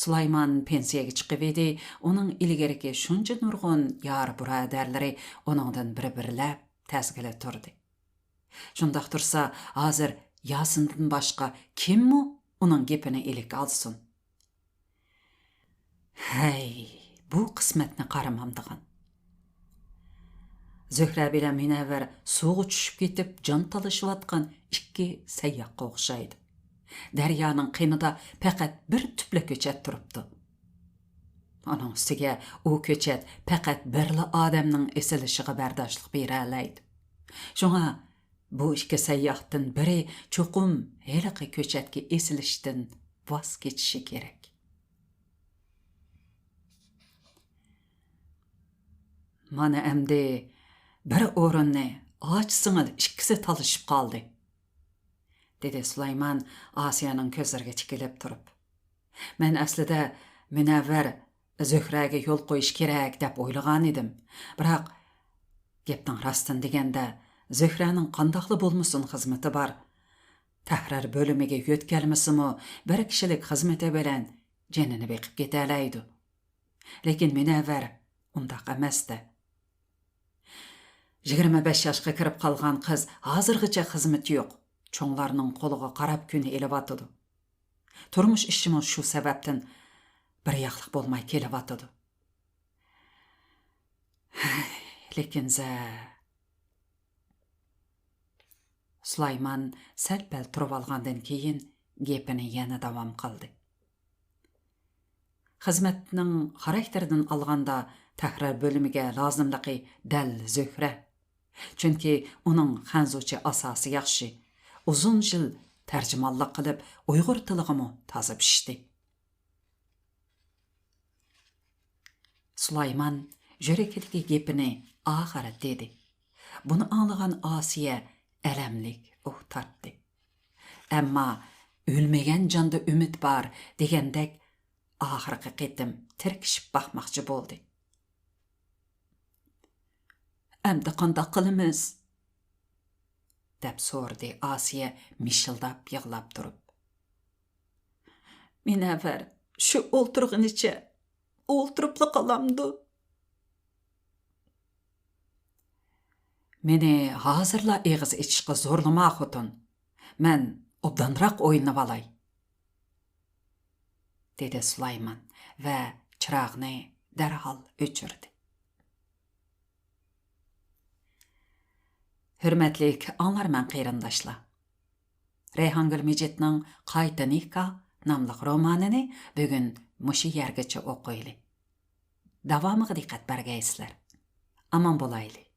سۇلايمان پېنسىيەگە چىقىۋىدى، ئۇنىڭ ئىلگىرىكى شۇنچە نۇرغۇن يار بۇرادەرلىرى ئۇنىڭدىن بىر-بىرلەپ تەزگىلى تۇردى. شۇنداق تۇرسا، ھازىر ياسىندىن باشقا كىممۇ ئۇنىڭ گېپىنى ئىلىك ئالسۇن؟ ھەي، بۇ قىسمەتنى قارىمامدىغان. زۆھرە بىلەن مۇنەۋۋەر سۇغا چۈشۈپ كېتىپ جان تالىشىۋاتقان ئىككى سەيياھقا ئوخشايدۇ. دەريانىڭ قىنىدا پەقەت بىر تۈپلا كۆچەت تۇرۇپتۇ. ئۇنىڭ ئۈستىگە ئۇ كۆچەت پەقەت بىرلا ئادەمنىڭ ئېسىلىشىغا بەرداشلىق بېرەلەيدۇ. شۇڭا بۇ ئىككى سەيياھتىن بىرى چوقۇم ھېلىقى كۆچەتكە ئېسىلىشتىن ۋاز كېچىشى كېرەك. مانا ئەمدى بىر ئورۇننى ئاچ-سىڭىل ئىككىسى تالىشىپ قالدى. دېدى سۇلايمان ئاسىيەنىڭ كۆزلىرىگە تىكىلىپ تۇرۇپ. مەن ئەسلىدە مۇنەۋۋەر زۆھرەگە يول قويۇش كېرەك دەپ ئويلىغانىدىم. بىراق، گەپنىڭ راستىنى دېگەندە، زۆھرەنىڭ قانداقلا بولمىسۇن خىزمىتى بار. تەھرىر بۆلۈمىگە يۆتكەلمىسىمۇ، بىر كىشىلىك خىزمىتى بىلەن جېنىنى بېقىپ كېتەلەيدۇ. لېكىن مۇنەۋۋەر ئۇنداق ئەمەستى. يىگىرمە بەش ياشقا كىرىپ قالغان قىز ھازىرغىچە خىزمىتى يوق، چوڭلارنىڭ قولىغا قاراپ كۈن ئېلىۋاتىدۇ. تۇرمۇش ئىشىمۇ شۇ سەۋەبتىن بىر ياقلىق بولماي كېلىۋاتىدۇ. ھەي، لېكىن زە-، سۇلايمان سەل-پەل تۇرۇۋالغاندىن كېيىن گېپىنى يەنە داۋام قىلدى. خىزمەتنىڭ خاراكتېرىدىن ئالغاندا، تەھرىر بۆلۈمىگە لازىملىقى دەل زۆھرە. چۈنكى ئۇنىڭ خەنزۇچە ئاساسى ياخشى، ئۇزۇن يىل تەرجىمانلىق قىلىپ، ئۇيغۇر تىلىغىمۇ تازا پىشتى. سۇلايمان يۈرىكىدىكى گېپىنى ئاخىرى دېدى. بۇنى ئاڭلىغان ئاسىيە ئەلەملىك ئۇھ تارتتى. ئەمما «ئۆلمىگەن جاندا ئۈمىد بار» دېگەندەك، ئاخىرقى قېتىم تىركىشىپ باقماقچى بولدى. «ئەمدى قانداق قىلىمىز؟» دەپ سورىدى ئاسىيە مىشىلداپ يىغلاپ تۇرۇپ. «مۇنەۋۋەر شۇ ئولتۇرغىنىچە ئولتۇرۇپلا قالامدۇ؟» «مېنى ھازىرلا ئېغىز ئېچىشقا زورلىما، خوتۇن. مەن ئوبدانراق ئويلىنىۋالاي.» دېدى سۇلايمان ۋە چىراغنى دەرھال ئۆچۈردى. ھۆرمەتلىك ئاڭلارمەن قېرىنداشلار! رەيھانگۈل مىجىتنىڭ «قايتا نىكاھ» ناملىق رومانىنى بۈگۈن مۇشۇ يەرگىچە ئوقۇيلى. داۋامىغا دىققەت بەرگەيسىلەر. ئامان بولايلى.